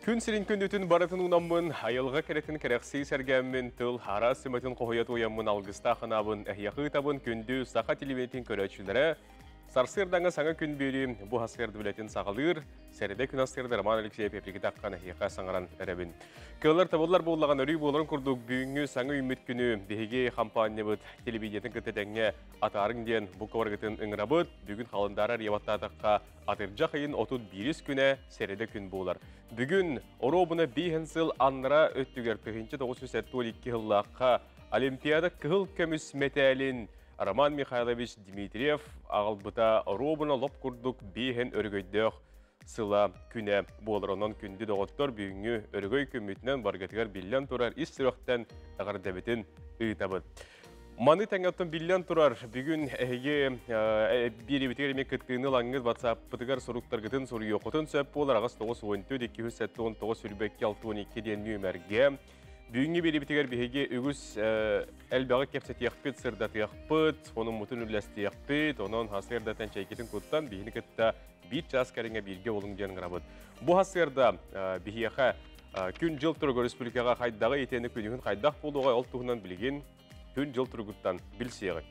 Күн сирин күндүтүн барытын уунаммын, айылҕа кэрэтин кэрэхсии сэргээммин, тыл араас сүмэтин хоһуйа туойаммын алгыстаах анаабын эһиэхэ ыытабын күндү саха телевидениетин көрөөччүлэрэ. Сарсыардаҥа саҥа күн биэрии бу сарсыарда үлэтин саҕалыыр. Сэрэдэ күн сарсыарда Роман Алексеев эпигитаххан эһиэхэ саҥаран эрэбин. Кыаллар табыллар буоллаҕын өрүү буоларын курдук бүгүҥҥү саҥа үүммүт күнү биһиги хампаанньабыт телевидениетин кытта тэҥҥэ атаарыҥ диэн бу кыбаргытын ыҥырабыт. Бүгүн халандаарар ебаттаатахха атырдьах ыйын 31 күнэ сэрэдэ күн буолар. Бүгүн оруобуна биһэн сыл аннара өттүгэр 1972 сыллаахха Олимпиада кыһыл көмүс мэтээлин Роман Михайлович Дмитриев аҕалбыта оруобуна лоп курдук биһэн өрөгөйдөөх сыла күнэ буолар. Онон күндү доҕоттор бүгүҥҥү өрөгөй күммүтүнэн баргытыгар биллэн турар ис сүрэхтэн эҕэрдэбитин ыытабыт. Маны тэҥэ оттон биллэн турар, бүгүн эһиги биэриибитигэр эмиэ кыттыыны ылаҥҥыт WhatsApp-пытыгар суруктаргытын суруйуоххутун сөп буолар аҕыс тоҕус уон төрт икки үс сэттэ уон тоҕус сүүрбэ икки алта уон икки диэн нүөмэргэ. Бүгүҥҥү биэриибитигэр биһиги үгүс элбэҕи кэпсэтиэхпит, сырдатыахпыт, хонуммутун үллэстиэхпит, онон сарсыардаттан чэйгитин куттан биһини кытта биир чаас кэриҥэ бииргэ буолуҥ диэн ыҥырабыт. Бу сарсыарда биһиэхэ күн-дьыл туруга республикаҕа хайдаҕы итиэннэ күнүһүн хайдах буолуоҕай ол туһунан билигин күн-дьыл туругуттан билсиэҕиҥ.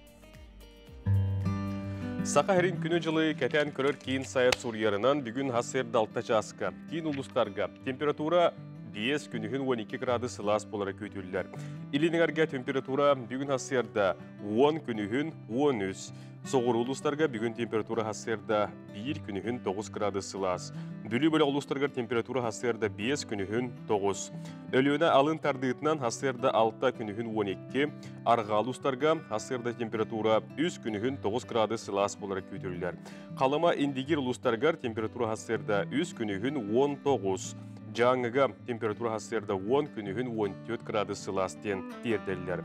Саха сирин күнү-дьылы кэтээн көрөр киин сайт суруйарынан бүгүн сарсыарда 6 чааска киин улуустарга температура 5 күнүһүн 12 градус сылаас буолара күүтүллэр. Илинигарга температура бүгүн сарсыарда 10 күнүһүн 13, Соҕуруу улуустарга бүгүн температура сарсыарда 1 күнүһүн 9 градус сылаас. Бүлүү бөлөх улуустарыгар температура сарсыарда 5 күнүһүн 9. Өлүөнэ алын тардыытынан сарсыарда 6 күнүһүн 12, арҕаа улуустарга сарсыарда температура 3 күнүһүн 9 градус сылаас буолара күүтүллэр. Халыма Индигир улуустарыгар температура сарсыарда 3 күнүһүн 19, Дьааҥыга температура сарсыарда 10 күнүһүн 14 градус сылаас диэн тиэрдэллэр.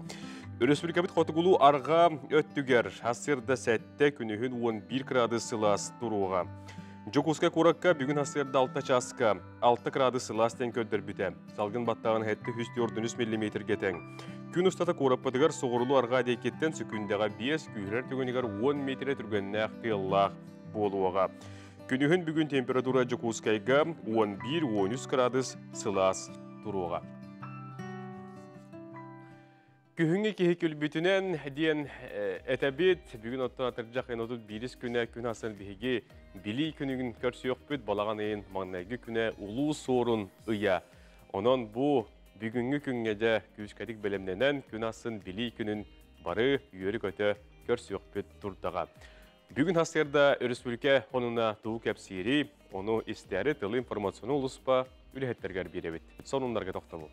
Өрөспүүбүлүкэбит хотугулуу арҕаа өттүгэр сарсыарда 7 күнүһүн 11 градус сылаас туруоҕа. Дьокуускай куоракка бүгүн сарсыарда 6 чааска 6 градус сылаас диэн көрдөрбүтэ. Салгын баттаҕын 743 миллиметргэ тэҥ. Күн устата куораппытыгар соҕурулуу арҕаа диэкиттэн сөкүүндэҕэ 5, күүһүрэр түгэнигэр 10 миэтэрэ түргэннээх тыаллаах буолуоҕа. Күнүһүн бүгүн температура Дьокуускайга 11-13 градус сылаас туруоҕа. Күһүҥҥү киһи күлбүтүнэн диэн этэбит. Бүгүн оттон атырдьах ыйын 31 күнэ күн асын биһиги Билии күнүгүн көрсүөхпүт. Балаҕан ыйын маҥнайгы күнэ Улуу Суорун ыйа. Онон бу бүгүҥҥү күҥҥэ дьэ күүскэтик бэлэмнэнэн күн асын Билии күнүн бары үөрү-көтө көрсүөхпүт турдаҕа. Бүгүн сарсыарда өрөспүүбүлүкэ хонуна тугу кэпсиирий, ону истээри тылы информационнай улууспа үлэһиттэригэр биэрэбит. Сонуннарга тохтобул.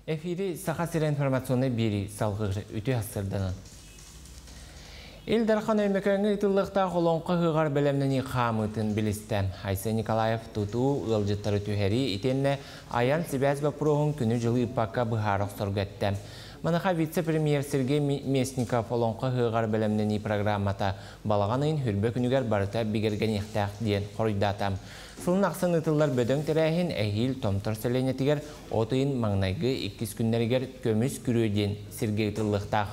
Эфири Саха сирэ информационнай биэрии салгыыр үтүө сарсыарданан. Ил Дархан Өймөкөөҥҥө ыытыллыахтаах Олоҥхо ыһыаҕар бэлэмнэнии хаамыытын билистэ. Айсен Николаев тутуу, ыалдьыттары түһэрии итиэннэ айан сибээс боппуруоһун күнү-дьылы ыыппакка быһаара охсорго эттэ. Маныаха вице-премьер Сергей Местников Олоҥхо ыһыаҕар бэлэмнэнии программата балаҕан ыйын хүрбэ күнүгэр барыта бигэргэниэхтээх диэн хоруйдаата. Сылын ахсын ыытыллар бөдөҥ тэрээһин эһиил Томтор сэлиэнньэтигэр от ыйын маҥнайгы иккис күннэригэр Көмүс күрүө диэн сиргэ ыытыллыахтаах.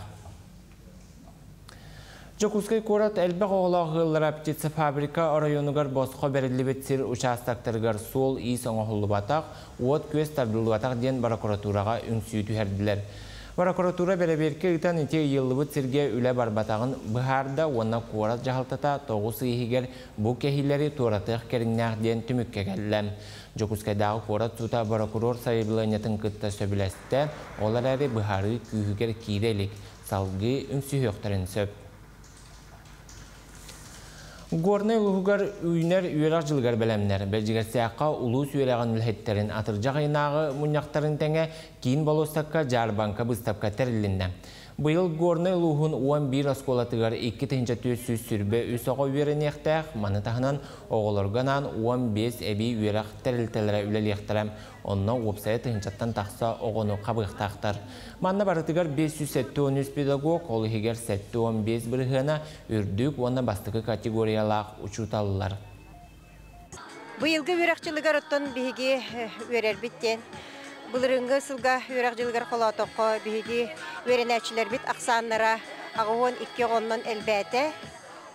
Дьокуускай куорат элбэх оҕолоох ыаллара птицефабрика оройуонугар босхо бэриллибит сир учаастактарыгар суол-иис оҥоһуллубатах, уот-күөс тардыллыбатах диэн борокуратуураҕа үҥсүү түһэрдилэр. Борокуратуура бэрэбиэркэ ыытан ити ыйыллыбыт сиргэ үлэ барбатаҕын быһаарда уонна куорат дьаһалтата 9 ый иһигэр бу кэһиилэри туоратыах кэриҥнээх диэн түмүккэ кэллэ. Дьокуускайдааҕы куорат суута борокуруор сайабылыанньатын кытта сөбүлэстэ, ол эрээри быһаарыы күүһүгэр киирэ илик, салгыы үҥсүһүөхтэрин сөп. Горнай улууһугар үүнэр үөрэх дьылыгар бэлэмнэр. Бэрдьигэстээххэ улуус үөрэҕин үлэһиттэрин атырдьах ыйынааҕы мунньахтарын тэҥэ киин болуоссакка дьаарбаҥка быыстапка тэрилиннэ. Быйыл Горнай улууһун 11 оскуолатыгар 2423 оҕо үөрэниэхтээх, маны таһынан оҕолорго анаан 15 эбии үөрэх тэрилтэлэрэ үлэлиэхтэрэ. Онно уопсайа тыһыынчаттан тахса оҕону хабыахтаахтар. Манна барытыгар 573 педагог, ол иһигэр 75 бырыһыана үрдүк уонна бастакы категориялаах учууталлар. Быйылгы үөрэх дьылыгар оттон биһиги үөрэрбит диэн былырыыҥҥы сылга үөрэх дьылыгар холоотоххо биһиги үөрэнээччилэрбит ахсааннара 82 оҕоннон элбээтэ.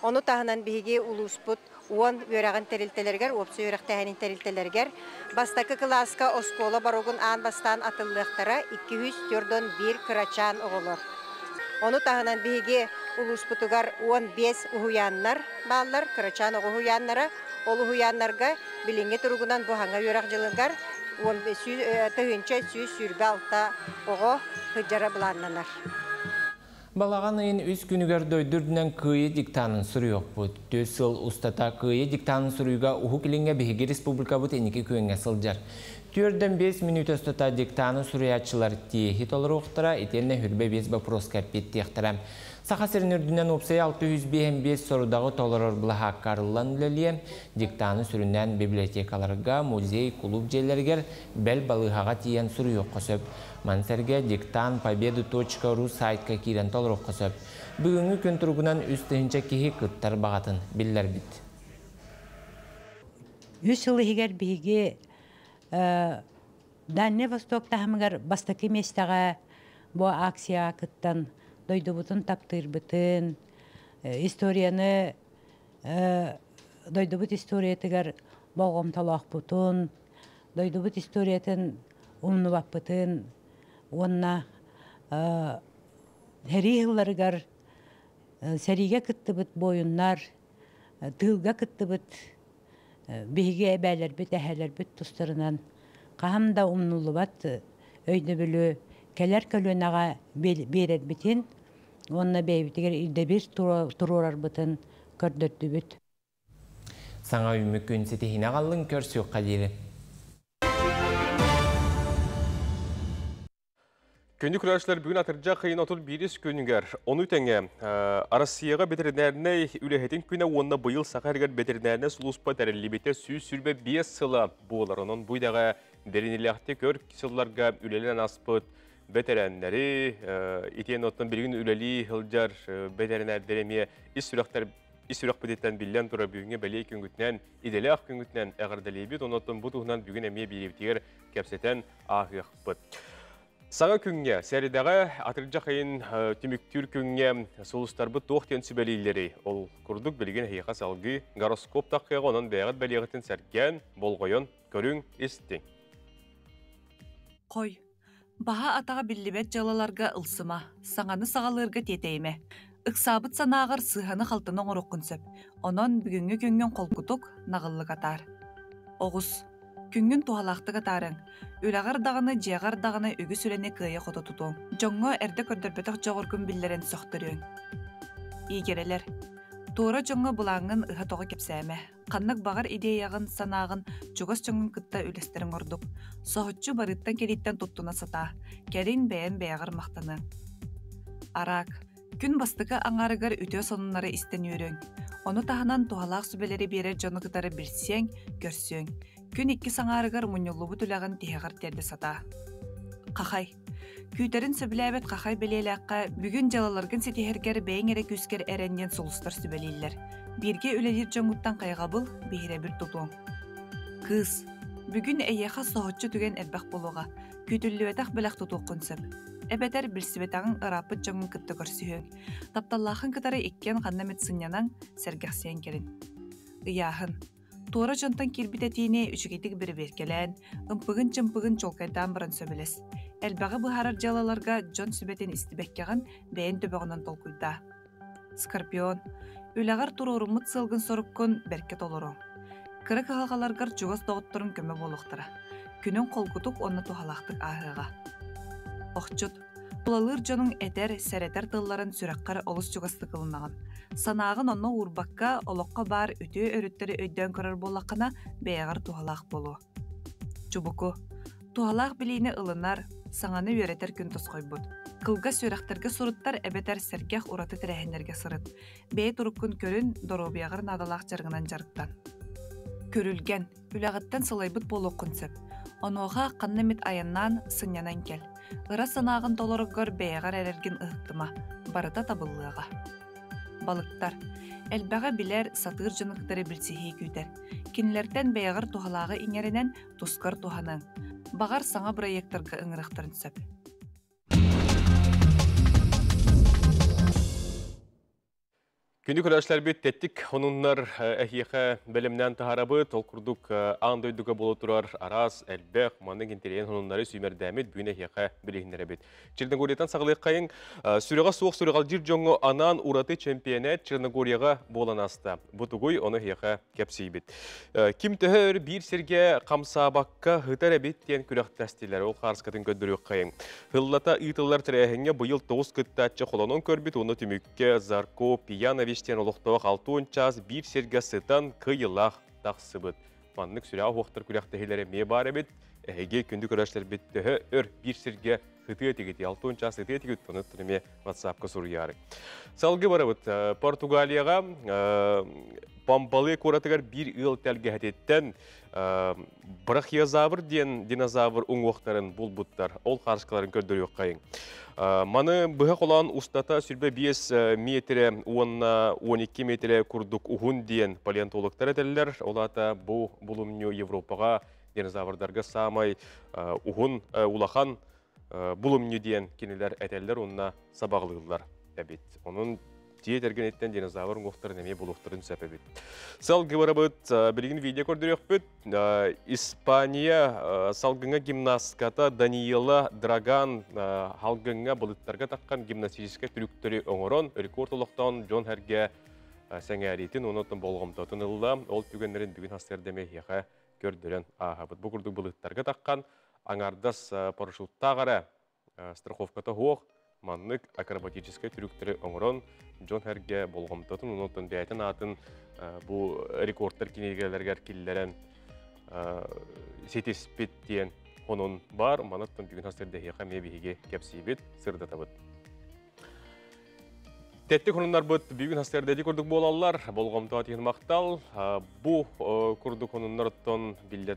Ону таһынан биһиги улууспут 10 үөрэҕин тэрилтэлэригэр, уопсай үөрэхтээһинин тэрилтэлэригэр бастакы кылааска оскуола боругун аан бастаан атыллыахтара 241 кырачаан оҕолор. Ону таһынан биһиги улууспутугар 15 уһуйааннар бааллар, кырачаан оҕо уһуйааннара. Ол уһуйааннарга билиҥҥи туругунан бу хаҥа үөрэх дьылыгар 1126 оҕо сылдьара былааннанар. Балаҕан ыйын үс күнүгэр дойду үрдүнэн Кыайыы диктанын суруйуохпут. 4 сыл устата Кыайыы диктанын суруйууга Уһук Илиҥҥэ биһиги республикабыт инники күөҥҥэ сылдьар. 4-5 мүнүүтэ устата диктаны суруйааччылар тиэһи толоруохтара, итиэннэ 25 боппуруоска эппиэттиэхтэрэ. Саха сирин үрдүнэн уопсайа 655 сорудаҕы толорор былаһаакка арыллан үлэлиэ. Диктаны сүрүннээн библиотекаларга, музей, кулууп дьиэлэригэр, бэл балыыһаҕа тиийэн суруйуохха сөп. Маны сэргэ диктант победы.ру сайтка киирэн толоруохха сөп. Бүгүҥҥү күн туругунан 3000 киһи кыттар баҕатын биллэрбит. Үс сыл иһигэр биһиги Дальний Восток таһымыгар бастакы миэстэҕэ бу акцияҕа кыттан дойдубутун таптыырбытын, историяны дойдубут историятыгар болҕомтолоохпутун, дойдубут историятын умнубаппытын уонна сэрии сылларыгар сэриигэ кыттыбыт буойуннар, тыылга кыттыбыт биһиги эбээлэрбит, эһээлэрбит тустарынан хаһан да умнуллубат өйдөбүлү кэлэр көлүөнэҕэ биэрэрбитин уонна бэйэбитигэр ирдэбил туруорарбытын көрдөрдүбүт. Саҥа үүммүт күн ситиһиини аҕаллын, көрсүөххэ диэри. Күндү көрөөччүлэр, бүгүн атырдьах ыйын 31 күнүгэр ону тэҥэ Арассыыйаҕа бэтэринээринэй үлэһитин күнэ уонна быйыл Саха сиригэр бэтэринээринэй сулууспа тэриллибитэ 125 сыла буолар. Онон бу идэҕэ бэриниилээхтик өр сылларга үлэлээн ааспыт бэтэрээннэри, итиэннэ оттон билигин үлэлии сылдьар бэтэринээрдэри эмиэ ис сүрэхтэр ис сүрэхпититтэн биллэн турар бүгүҥҥү бэлиэ күҥҥүтүнэн, идэлээх күҥҥүтүнэн эҕэрдэлиибит. Онон бу туһунан бүгүн эмиэ биэриибитигэр кэпсэтэн ааһыахпыт. Саҥа күҥҥэ, сэрэдэҕэ, атырдьах ыйын түмүктүүр күҥҥэ сулустарбыт туох диэн сүбэлииллэрий? Ол курдук билигин эһиэхэ салгыы гороскоп таххыаҕа, онон бэйэҕит бэлиэҕитин сэргээн, болҕойон көрүҥ, истиҥ. Хой. Баһа атаҕа биллибэт дьыалаларга ылсыма, саҥаны саҕалыырга тиэтэйимэ. Ыксаабыт санааҕар сыыһаны-халтыны оҥоруоххун сөп. Онон бүгүҥҥү күҥҥүн холкутук, наҕыллык атаар. Оҕус. Күҥҥүн туһалаахтык атаарыҥ. Үлэҕэр даҕаны, дьиэҕэр даҕаны үгүс үлэни кыайа-хото тутуоҥ. Дьоҥҥо эрдэ көрдөрбөтөх дьоҕургун биллэрэн сөхтөрүөҥ. Иигэрэлэр. Туора дьоҥҥо былааҥҥын ыһа-тоҕо кэпсээмэ. Ханнык баҕар идеяҕын, санааҕын чугас дьоҥҥун кытта үлэстэриҥ ордук. Соһуччу барыыттан-кэлииттэн туттуна сатаа. Кэлин бэйэҥ бэйэҕэр махтаныаҥ. Араак. Күн бастакы аҥаарыгар үтүө сонуннары истэн үөрүөҥ. Ону таһынан туһалаах сүбэлэри биэрэр дьону кытары билсиэҥ, көрсүөҥ. Күн иккис аҥаарыгар мунньуллубут үлэҕин тиһэҕэр тиэрдэ сатаа. Хахай. Күүтэрин сөбүлээбэт хахай бэлиэлээххэ бүгүн дьыалаларгын ситиһэргэр бэйэҥ эрэ күүскэр эрэн диэн сулустар сүбэлииллэр. Бииргэ үлэлиир дьоҥҥуттан хайҕабыл, биһирэбил тутуоҥ. Кыыс. Бүгүн эйиэхэ соһуччу түгэн элбэх буолуоҕа. Күүтүллүбэтэх бэлэх тутуоххун сөп. Эбэтэр билсибэтэҕиҥ ырааппыт дьоҥҥун кытта көрсүһүөҥ. Тапталлааххын кытары иккиэн ханна эмит сынньанаҥ, сэргэхсийэн кэлин. Ыйааһын. Туора дьонтон киирбит этиини үчүгэйдик бэрэбиэркэлээн, ымпыгын-чымпыгын чуолкайдаан баран сөбүлэс. Элбэҕи быһаарар дьыалаларга дьон сүбэтин истибэккэҕин бэйэҥ төбөҕүнэн толкуйдаа. Скорпион. Үлэҕэр туруоруммут сыалгын-соруккун бэркэ толоруоҥ. Кыра кыһалҕаларгар чугас доҕотторуҥ көмө буолуохтара. Күнүҥ холкутук уонна туһалаахтык ааһыаҕа. Охчут. Тулалыыр дьонуҥ этэр, сэрэтэр тылларын сүрэххэр олус чугастык ылынаҕын. Санааҕын онно уурбакка, олоххо баар үтүө өрүттэри өйдөөн көрөр буоллаххына, бэйэҕэр туһалаах буолуо. Чубуку. Туһалаах билиини ылынар, саҥаны үөрэтэр күн тосхойбут. Кылгас үөрэхтэргэ суруттар эбэтэр сэргэх ураты тэрээһиннэргэ сырыт. Бэйэ туруккун көрүн, доруобуйаҕар наадалаах дьарыгынан дьарыктан. Күрүлгэн. Үлэҕиттэн сылайбыт буолуоххун сөп. Онуоха ханна эмит айаннаан, сынньанан кэл. Ыра санааҕын толороргор бэйэҕэр эрэргин ыһыктыма, барыта табыллыаҕа. Балыктар. Элбэҕи билэр, сатыыр дьону кытары билсиһии күүтэр. Кинилэртэн бэйэҕэр туһалааҕы иҥэринэн, тускар туһаныаҥ. Баҕар, саҥа бырайыактарга ыҥырыахтарын сөп. Күндү көрөөччүлэрбит тэттик хонуннар эһиэхэ бэлэмнээн таһаарабыт. Ол курдук аан дойдуга буола турар араас элбэх маннык интэриэһин хонуннары сүүмэрдээммит бүгүн эһиэхэ билиһиннэрэбит. Черногориятан саҕалыаххайыҥ. Сүрэҕэ суох сүрэҕэлдьиир дьоҥҥо анаан ураты чемпионат Черногорияҕа буолан ааста. Бу тугуй, ону эһиэхэ кэпсиибит. Ким төһө өр биир сиргэ хамсаабакка ытар эбит диэн күрэхтэстилэр. Ол хаарыскатын көрдөрүөххэйиҥ. Сыллата ыытыллар тэрээһиҥҥэ быйыл 9 кыттааччы холонон көрбүт уонна түмүккэ Зарко Пьянович диэн олохтоох 60 чаас биир сиргэ сытан кыайыылаах тахсыбыт. Маннык сүрэҕэ уһуохтар күрэхтэһиилэрэ эмиэ баар эбит. Эһиги күндү көрөөччүлэрбит төһө өр биир сиргэ ытыа этигит, 60 чаас ытыа этигит, ону эмиэ WhatsApp-ка суруйаары. Салгыы барабыт. Португалияҕа Пампалы куоратыгар биир ыал тэлгэһэтиттэн Брахиозавр диэн динозавр уҥуохтарын булбуттар. Ол хаарыскаларын көрдөрүөххэйиҥ. Маны быһа холоон устата 25 метрэ уонна 12 метрэ курдук уһун диэн палеонтологтар этэллэр. Ол аата бу булумньу Европаҕа динозаврдарга саамай уһун, улахан булумньу диэн кинилэр этэллэр уонна сабаҕалыыллар эбит. Онон дьиэ кэргэниттэн динозавр уҥуохтарын эмиэ булуохтарын сөп эбит. Салгыы барабыт, билигин видео көрдөрүөхпүт. Испания салгыҥҥа гимнастката Даниэла Драган халгыҥҥа былыттарга таххан гимнастическай трюктэри оҥорон рекорд олохтоон дьон сэргэ сэҥээриитин уонна болҕомтотун ылла. Ол түгэннэрин бүгүн сарсыарда эмиэ эһиэхэ көрдөрөн ааһабыт. Бу курдук былыттарга таххан аҥардас парашюттаах эрэ страховката суох маннык акробатическай трюктэри оҥорон дьон-сэргэ болҕомтотун онтон бэйэтин аатын бу рекордтар кинигэлэригэр киллэрэн ситиспит диэн онон баар. Манаттан бүгүн хас эмиэ биһиги кэпсиибит, сырдатабыт. Тэттик хонуннарбыт бүгүн хастарда курдук буолаллар. Болҕомто тиһин махтал. Бу курдук хонуннар оттон биллэ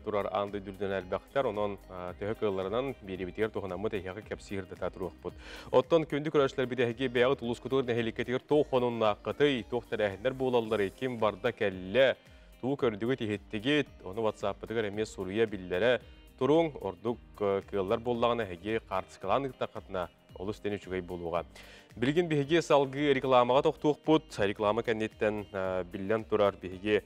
турар аан дойду элбэхтэр. Онон төһө кыалларынан биэрибитигэр туһунаммыт эһиэхэ кэпсиир туруохпут. Оттон күндү көрөөччүлэр эһиги бэйэҕит улуускутугар нэһилиэккэтигэр туох хонуннааххытый, туох тэрээһиннэр буолаллары, ким барда кэллэ, туу көрдүгүт иһиттигит, ону WhatsApp-пытыгар эмиэ суруйа биллэрэ туруҥ, ордук кыаллар буоллаҕына эһиги хаартыскалаан ыыттаххытына олус тен үчүгэй буолуоҕа. Билигин биһиги салгыы рекламаҕа тохтуохпут. Реклама кэнниттэн биллэн турар биһиги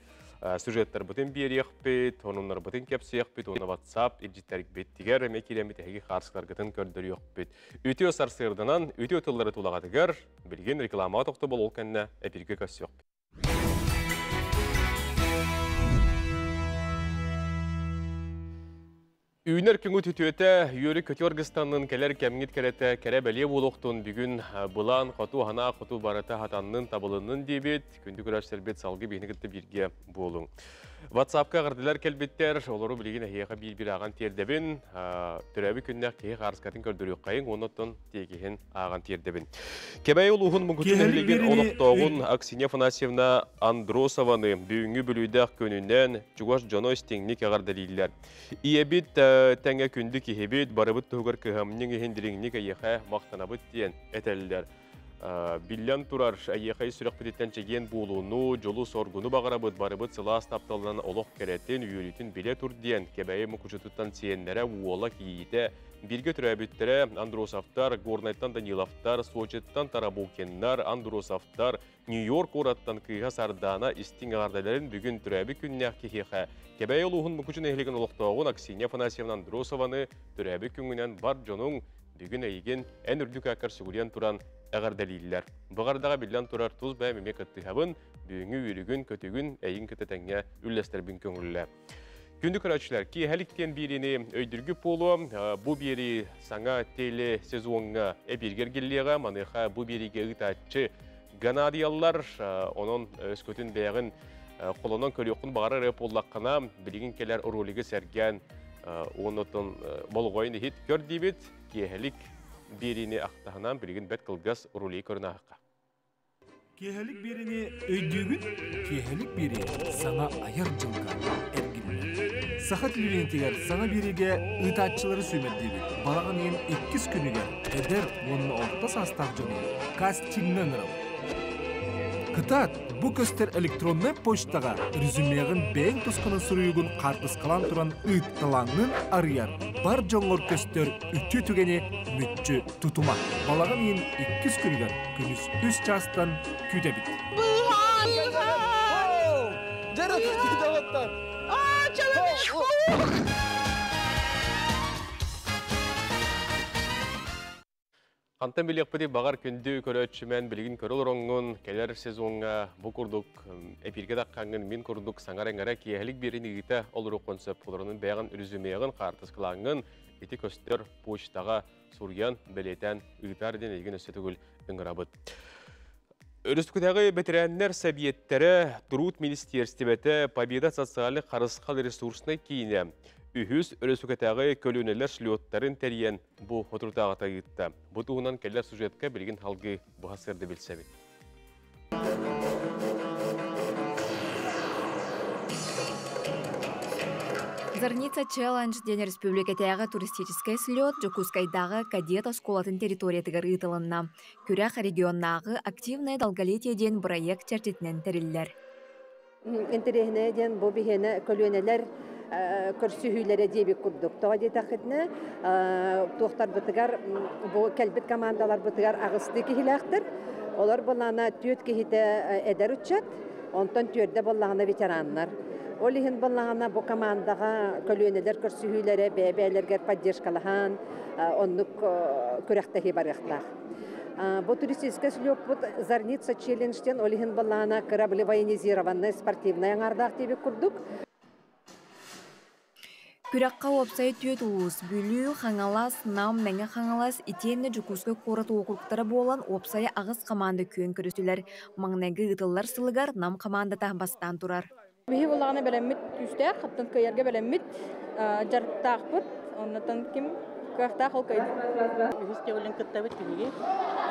сюжеттарбытын биэриэхпит, хонуннарбытын кэпсиэхпит, уонна WhatsApp илдьиттэрбитигэр эмиэ киирэммит эһиги хаарыскаларгытын көрдөрүөхпүт. Үтүө сарсыарданан, үтүө тыллары тулаҕатыгар билигин рекламаҕа тохтобул ол кэннэ эпиргэ көрсүөхпүт. Үүнэр күҥҥүт үтүөтэ, үөрү көтү аргыстаннын кэлэр кэмҥит кэрэтэ кэрэ бэлиэ буолуохтун бүгүн былаан хоту ханаа хоту барыта хатаннын табылыннын диэбит күндү көрөөччүлэрбит салгыы биһини кытта бииргэ буолуҥ. WhatsApp-ка эҕэрдэлэр кэлбиттэр, олору билигин эһиэхэ биир-биир ааҕан тиэрдэбин. Төрөөбүт күннээх киһи хаарыскатын көрдөрүөххэйиҥ, оннуттан тиэкиһин ааҕан тиэрдэбин. Кэбээйи улууһун Муҥкучу нэһилиэгин олохтооҕун Аксинья Афанасьевна Андросованы бүгүҥҥү бүлүүдээх күнүнэн чугас дьоно истиҥник эҕэрдэлииллэр. Ийэбит тэҥэ күндү киһибит, барыбыт туһугар кыһамньыҥ иһин дириҥник эйиэхэ махтанабыт диэн этэллэр. Биллэн турар, эйиэхэ сүрэхпититтэн чэгиэн буолууну, дьолу-соргуну баҕарабыт, барыбыт сылаас тапталынан олох кэрэтин, үөрүүтүн билэ тур диэн Кэбээйи Мукучутуттан сиэннэрэ, уола, кийиитэ, бииргэ төрөөбүттэрэ Андросовтар, Горнайтан Даниловтар, Сочиттан Тарабукиннар, Андросовтар, Нью-Йорк куораттан кыыһа Сардаана истиҥ эҕэрдэлэрин бүгүн төрөөбүт күннээх киһиэхэ Кэбээйи улууһун Мукучу нэһилиэгин олохтооҕун Аксинья Афанасьевна Андросованы төрөөбүт күҥҥүнэн бар дьонуҥ бүгүн эйигин эн үрдүк ааккар сүгүрүйэн туран эҕэрдэлииллэр. Бу эҕэрдэҕэ биллэн турар тус бэйэм эмиэ кыттыһабын, бүгүҥҥү үөрүүгүн, көтүүгүн эйигин кытта тэҥҥэ үллэстэрбин көҥүллээ. Күндү көрөөччүлэр, киэһэлик диэн биэриини өйдүүргүт буолуо. Бу биэрии саҥа телесезоҥҥа эпииргэ эргиллиэҕэ. Маныаха бу биэриигэ ыытааччы Геннадияллар. Онон өскөтүн бэйэҕин холонон көрүөххүн баҕарар эрэ буоллаххына, билигин кэлэр ролигы сэргээн уоннотон болҕойун иһит көр диибит. Киэһэлик биэриини ахтаһынан билигин бэрт кылгас ролигы көрөн ааһыахха. Киэһэлик биэриини өйдүүгүн? Киэһэлик биэрии саҥа айар дьылга эргиллэр. Саха телевидениетигэр саҥа биэриигэ ыытааччылары сүүмэрдиибит. Балаҕан ыйын иккис күнүгэр эдэр уонна орто саастаах дьону кастиҥҥа ыҥырабыт. Кытаат, бу көстөр электроннай почтаҕа резюмеҕын бэйэҥ тускунан суруйуугун хаартыскалаан туран ыытталааҥҥын арыйар. Бар дьоҥҥор көстөр үтүө түгэни мүччү тутума. Балаҕан ыйын иккис күнүгэр күнүс үс чаастан күүтэбит. Хантан билиэхпитий баҕар күндү көрөөччүмэн билигин көрө олороҥҥун кэлэр сезоҥҥа бу курдук эпиргэ таххаҥҥын мин курдук саҥара-иҥэрэ киэһэлик биэрин ыыта олоруоххун сөп. Олоронун бэйэҕин резюмеҕын хаартыскалааҥҥын ити көстөр почтаҕа суруйан бэлиэтээн ыытаар диэн эйигин өссө төгүл ыҥырабыт. Өрөспүүбүлүкэтээҕи бэтэрээннэр сэбиэттэрэ, Труд министиэристибэтэ, Победа социальнай харысхал ресурснай киинэ үһүс өрөспүүбүлүкэтээҕи көлүөнэлэр слеттарын тэрийэн бу соторутааҕыта ыытта. Бу туһунан кэлэр сюжетка билигин салгыы быһа сырды билсэбит. Зарница Челлендж диэн республикатааҕы туристическай слет Дьокуускайдааҕы кадет оскуолатын территориятыгар ыытылынна. Күрэх регионнааҕы «Активное долголетие» диэн бырайыак чэрчитинэн тэриллэр. Интэриэһинэйэ диэн бу биһиэнэ көлүөнэлэр көрсүһүүлэрэ диэбит курдук. Тоҕо диэтэххитинэ, туохтарбытыгар бу кэлбит командаларбытыгар аҕыстыы киһилээхтэр. Олор былаана түөрт киһитэ эдэр ыччат, онтон түөрдэ буоллаҕына ветераннар. Ол иһин буоллаҕына бу командаҕа көлүөнэлэр көрсүһүүлэрэ бэйэ-бэйэлэригэр поддержкалаһан оннук күрэхтэһии барыахтаах. Бу туристическай слеппут Зарница челлендж диэн ол иһин былаана кыра били военизированный спортивный аҥаардаах диэбит курдук. Күрэххэ уопсай түөрт улуус Бүлүү, Хаҥалас, Нам, Мэҥэ Хаҥалас итиэннэ Дьокуускай куорат уокуруктара буолан уопсайа аҕыс хамаанда күөн көрүстүлэр. Маҥнайгы ыытыллар сылыгар Нам хамаандата бастаан турар. Биһи буоллаҕына бэлэммит күүстээх, оттон кыайарга бэлэммит дьарыктаахпыт. Оннотон ким кыахтаах ол кыайдын. Үһүс төгүлүн кыттабыт биһиги.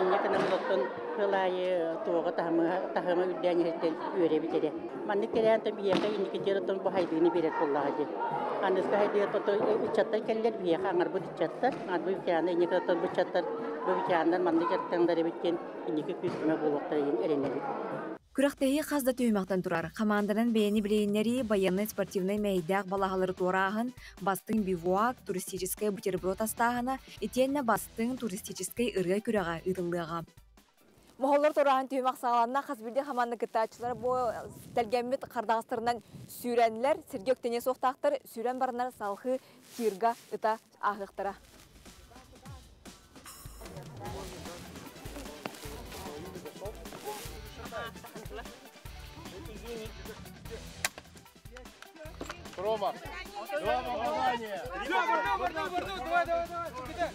Инньэ гынан оттон сыл аайы туоҕа таһыма үрдээн иһиттэн үөрэбит эрэ. Маннык кэлээн биһиэхэ инникитигэр оттон бу хайдыыны биэрэр буоллаҕа дии. Аныгы хайдыга тото ыччаттар кэллэр биһиэхэ аҥарбыт ыччаттар, аҥарбыт ветераны инники оттон бу ыччаттар бу ветераннар маннык дьарыктаналлар эбит диэн инники күүс-көмө буолуохтара диэн эрэнэбит. Күрэхтэһии хас да түһүмэхтэн турар. Хамаанданан бэйэни билиһиннэрии, байыаннай-спортивнай мэһэйдээх балаһалары туорааһын, бастыҥ бивуак, туристическай бутерброд астааһына, итиэннэ бастыҥ туристическай ырыа күрэҕэ ыытыллыаҕа. Моһоллор туорааһын түһүмэх саҕаланна. Хас биирдии хамаанда кыттааччылара бу тэлгэммит хардаҕастарынан сүүрэннэр, сиргэ үктэниэ суохтаахтар, сүүрэн бараннар салҕыы тирга ыта ааһыахтара. Рома, два попадания. Давай, давай, давай,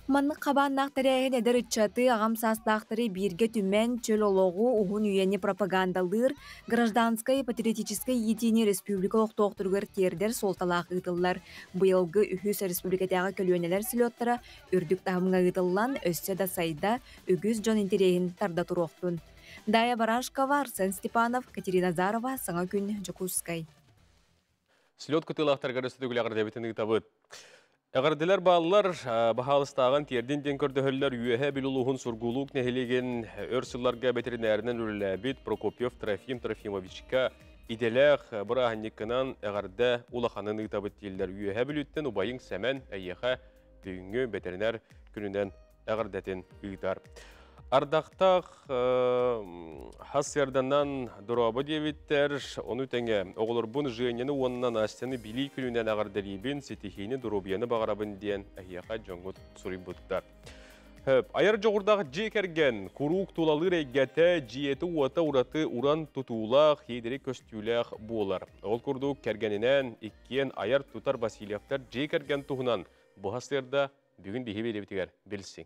Маннык хабааннаах тэрээһин эдэр ыччаты, аҕам саастаахтары бииргэ түмэн, чөл олоҕу, уһун үйэни пропагандалыыр, гражданскай патриотическай иитиини республика олохтоохторугар тиэрдэр суолталаах ыытыллар. Быйылгы үһүс республикатааҕы көлүөнэлэр слеттара үрдүк таһымҥа ыытыллан, өссө да сайда, үгүс дьон интэриэһин тарда туруохтун. Дая Барашкова, Арсен Степанов, Катерина Зарова, Саҥа күн, Дьокуускай. Слет кытыылаахтарыгар өссө төгүл эҕэрдэбитин ыытабыт. Эҕэрдэлэр бааллар, баһаалыстааҕын тиэрдин диэн көрдөһөллөр Үөһээ Бүлүү улууһун Сургуулук нэһилиэгин өр сылларга бэтэринээринэн үлэлээбит Прокопьев Трофим Трофимовичка идэлээх бырааһынньыккынан эҕэрдэ улаханын ыытабыт дииллэр. Үөһээ Бүлүүттэн убайыҥ Сэмэн эйиэхэ түүҥҥү бэтэринээр күнүнэн эҕэрдэтин ыытар. Ардахтаах хас сыарданан дорообо диэбиттэр, ону тэҥэ оҕолорбун Женяны уонна Настяны билии күнүнэн эҕэрдэлиибин, ситиһиини, доруобуйаны баҕарабын диэн эһиэхэ дьоҥҥут суруйбуттар. Айар дьоҕурдаах дьиэ кэргэн куруук тулалыыр эйгэтэ, дьиэтэ-уота ураты уран тутуулаах, иэдэри көстүүлээх буолар. Ол курдук кэргэнинэн иккиэн айар-тутар Васильевтар дьиэ кэргэн туһунан быһа сыарда бүгүн биһи биэриибитигэр билсиҥ.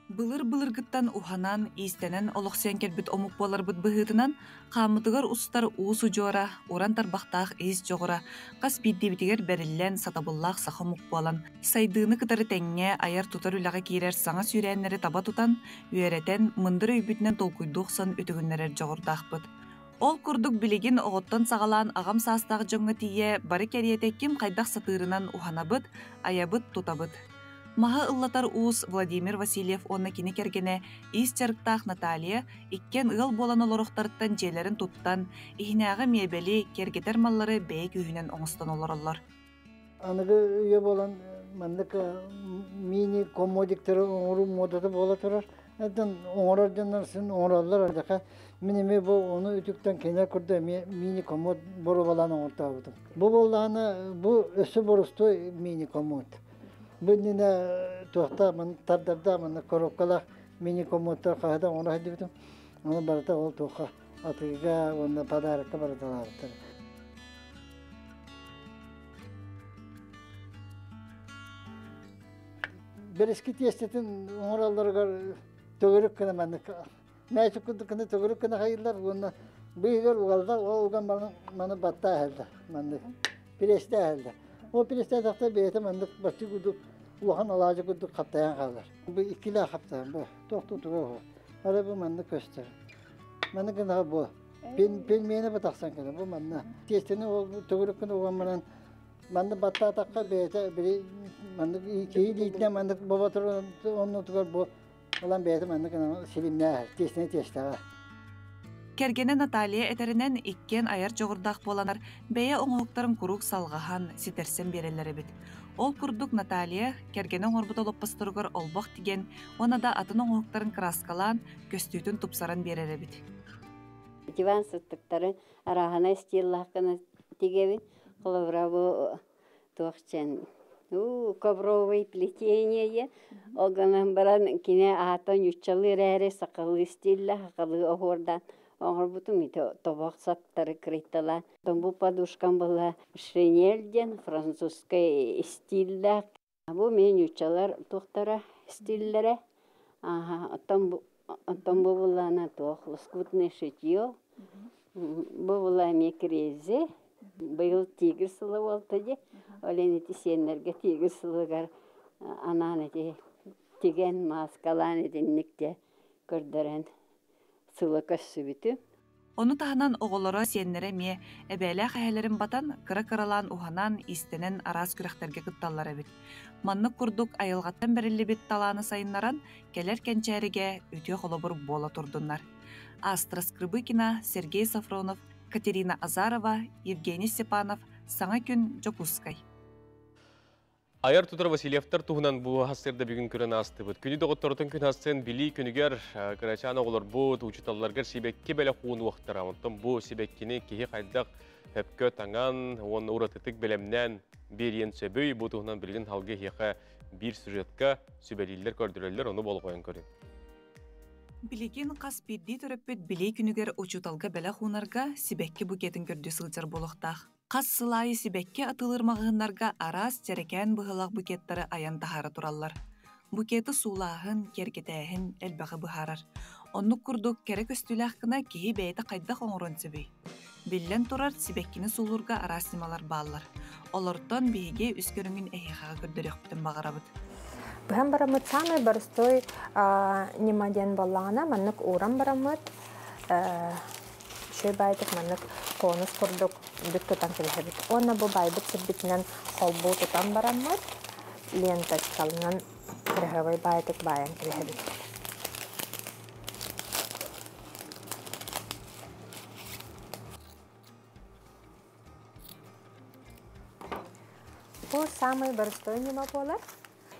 Былыр-былыргыттан уһанан, иистэнэн олохсуйан кэлбит омук буоларбыт быһыытынан, хааммытыгар устар уус удьуора, уран тарбахтаах иис дьоҕура хас биирдиибитигэр бэриллэн, сатабыллаах саха омук буолан, сайдыыны кытары тэҥҥэ айар-тутар үлэҕэ киирэр саҥа сүүрээннэри таба тутан, үөрэтэн, мындыр өйбүтүнэн толкуйдуу охсон үтүгүннэрэр дьоҕурдаахпыт. Ол курдук билигин оҕоттон саҕалаан аҕам саастаах дьоҥҥо тиийэ бары кэриэтэ ким хайдах сатыырынан уһанабыт, айабыт-тутабыт. Маһы ыллатар уус Владимир Васильев уонна кини кэргэнэ иис дьарыктаах Наталья иккиэн ыал буолан олоруохтарыттан дьиэлэрин туттан, иһинээҕи миэбэли, киэргэтэр маллары бэйэ күүһүнэн оҥостон олороллор. Аныгы үйэ буолан маннык мини комодиктары оҥоруу муодата буола турар. Оттон оҥорор дьоннор син оҥороллор ардыха. Мин эмиэ бу ону үтүктэн кинилэр курдук эмиэ мини комод боруобалаан оҥортообутум. Бу буоллаҕына бу өссө боростуой мини комод. Бу иннинэ туохта маны тардарда манна коробкалаах мини комодтар хаһыта оҥоро сылдьыбытым. Ону барыта ол туохха атыыга уонна подарокка барыталаабыттар. Бэрэски тиэстэтин оҥороллоругар төгүрүк гына маннык мээчик курдук гына төгүрүк гына хайыыллар уонна быыһыгар угаллар ол уган баран маны баттаа иһэллэр маннык пресстээ иһэллэр. Ол пресстээтэхтэ бэйэтэ маннык баччы курдук улахан алаадьы курдук хаптайан хаалар. Бу иккилээх хаптайан бу туох тутуга уһу. Ара бу маннык көстөр. Маннык гынаҕа бу пельмени бу тахсан кэлэр бу манна. Тиэстэни ол төгүрүк гына уган баран манна баттаатахха бэйэтэ били маннык киһи илиитинэн маннык боботур оннутугар бу ылан бэйэтэ маннык силимнээх тиэстэни тиэстэҕэ. Кэргэнэ Наталья этэринэн, иккиэн айар дьоҕурдаах буоланар, бэйэ оҥоһуктарын куруук салҕаһан, ситэрсэн биэрэллэр эбит. Ол курдук Наталья кэргэнэ оҥорбут олоппосторугар олбох тигэн уонна да атын оҥоһуктарын кырааскалаан, көстүүтүн тупсаран биэрэр эбит. Диван сыттыктарын арааһынай стиллаах гына тигэбин. Холобура бу туох диэн ковровый плетение ол гынан баран кини аата ньуччалыы эрээри сахалыы стиллэ сахалыы оһуордаан оҥорбутум ити тобох саптары кырыйталаан бу подушкам была шинель диэн французскай стиллээх бу мин ньуччалар туохтара стиллэрэ оттон оттон бу буллаана туох лоскутное шитье бу була эмиэ кириэзи быйыл тигр сыла буолта дии ол иһин ити сиэннэргэ тигр сылыгар анаан ити тигэн мааскалаан итинник дьэ көрдөрөн сыла көрсүбүтүм. Ону таһынан оҕолоро, сиэннэрэ эмиэ эбээлээх эһэлэрин батан, кыра-кыралаан уһанан, иистэнэн араас күрэхтэргэ кытталлар эбит. Маннык курдук айылҕаттан бэриллибит талааны сайыннаран, кэлэр кэнчээригэ үтүө холобур буола турдуннар. Астра Скрыбыкина, Сергей Софронов, Катерина Азарова, Евгений Степанов, Саҥа күн, Дьокуускай. Айар тутар Васильевтар туһунан бу сарсыарда бүгүн көрөн аастыбыт. Күнү доҕотторутун күн асын билии күнүгэр кырачаан оҕолорбут, учууталларгар сибэкки бэлэх уунуохтара. Онтон бу сибэккини киһи хайдах өпкө таҥан уонна уратытык бэлэмнээн биэриэн сөбүй, бу туһунан билигин халгы эһиэхэ биир сюжетка сүбэлииллэр, көрдөрөллөр, ону болҕойон көрүҥ. Билигин хас биирдии төрөппүт билии күнүгэр учууталга бэлэх уунарга сибэкки букетын көрдүү сылдьар буолуохтаах. Хас сыл аайы сибэкки атыылыыр маҕаһыыннарга араас дьэрэкээн быһыылаах букеттары айан таһаара тураллар. Букеты суулааһын, киэргэтээһин элбэҕи быһаарар. Оннук курдук кэрэ көстүүлээх гына киһи бэйэтэ хайдах оҥоруон сөбүй? Биллэн турар, сибэккини суулуурга араас ньымалар бааллар. Олортон биһиги үс көрүҥүн эһиэхэҕэ көрдөрүөхпүтүн баҕарабыт. Быһан бараммыт самый простой ньыма диэн буоллаҕына, маннык ууран бараммыт үчүгэй баайдык маннык конус курдук бүк тутан кэбиһэбит. Уонна бу байбыт сирбитинэн холбуу тутан бараммыт ленточкалынан кыраһыабай баайдык баайан кэбиһэбит. Бу самый простой ньыма буолар.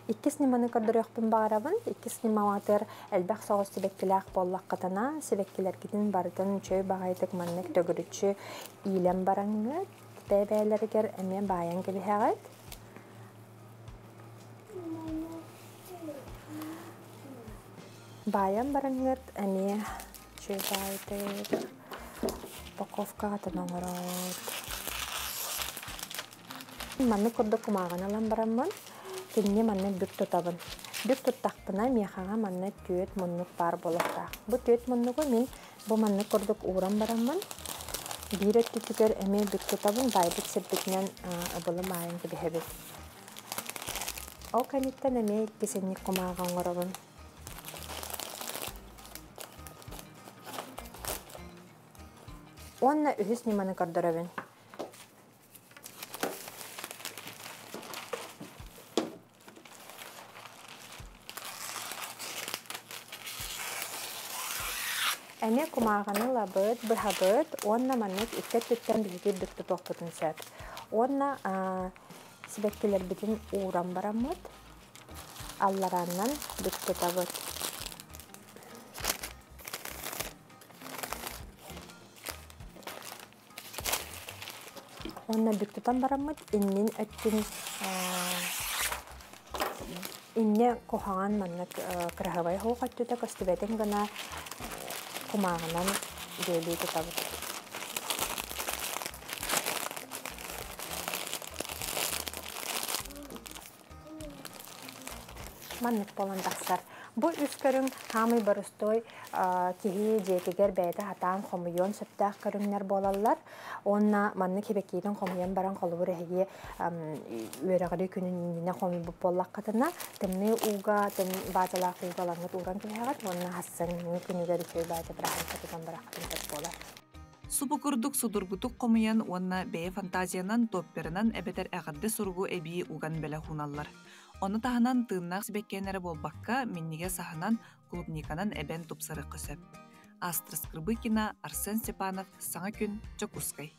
Иккис ньыманы көрдөрүөхпүн баҕарабын. Иккис ньымаҕытыгар элбэх соҕус сибэккилээх буоллаххытына, сибэккилэргитин барытын үчүгэй баҕайытык маннык төгүрүччү иилэн бараҥҥыт, бэйэ-бэйэлэригэр эмиэ баайан кэбиһэҕит. Баайан бараҥҥыт эмиэ үчүгэй баҕайытык упаковкаҕытын оҥороот. Маннык курдук кумааҕыны ылан бараммын, кинини маннык бүк тутабын. Бүк туттахпына, миэхэҕэ манна түөрт муннук баар буолуохтаах. Бу түөрт муннугу мин бу маннык курдук ууран бараммын, биир өттүтүгэр эмиэ бүк тутабын, баайбыт сирбитинэн ыбылы баайан кэбиһэбин. Ол кэнниттэн эмиэ иккис инник кумааҕы оҥоробун. Уонна үһүс ньыманы көрдөрөбүн. Эмиэ кумааҕыны ылабыт, быһабыт уонна маннык икки өттүттэн биһиги бүк тутуохпутун сөп. Уонна сибэккилэрбитин ууран бараммыт, алларааннан бүк тутабыт. Уонна бүк тутан бараммыт, иннин өттүн инне куһаҕан маннык кыраһабай хоох өттүтэ көстүбэтин гына кумааҕынан бүөлүү тутабыт. Маннык буолан тахсар. Бу үс көрүҥ хаамый боростуой киһи дьиэтигэр бэйэтэ хатаан хомуйуон сөптөөх көрүҥнэр буолаллар. Уонна маннык хибэкиитин хомуйан баран холобур эһиги үөрэҕири күнүн иннинэ хомуйбут буоллаххытына тымныы ууга баазалаах ууга ылаҥҥыт ууран кэбиһэҕит уонна хассыҥҥы күнүгэр үчүгэй бааза бырааһынньыкка тутан бараххытын сөп буолар. Субу курдук судургутук хомуйан уонна бэйэ фантазиянан, топперынан эбэтэр эҕэрдэ суругу эбии уган бэлэх ууналлар. Ону таһынан тыыннаах сибэккиэн эрэ буолбакка, минньигэс аһынан, клубниканан эбэн тупсарыахха сөп. Астра Скрыбыкина, Арсен Степанов, Саҥа күн, Дьокуускай.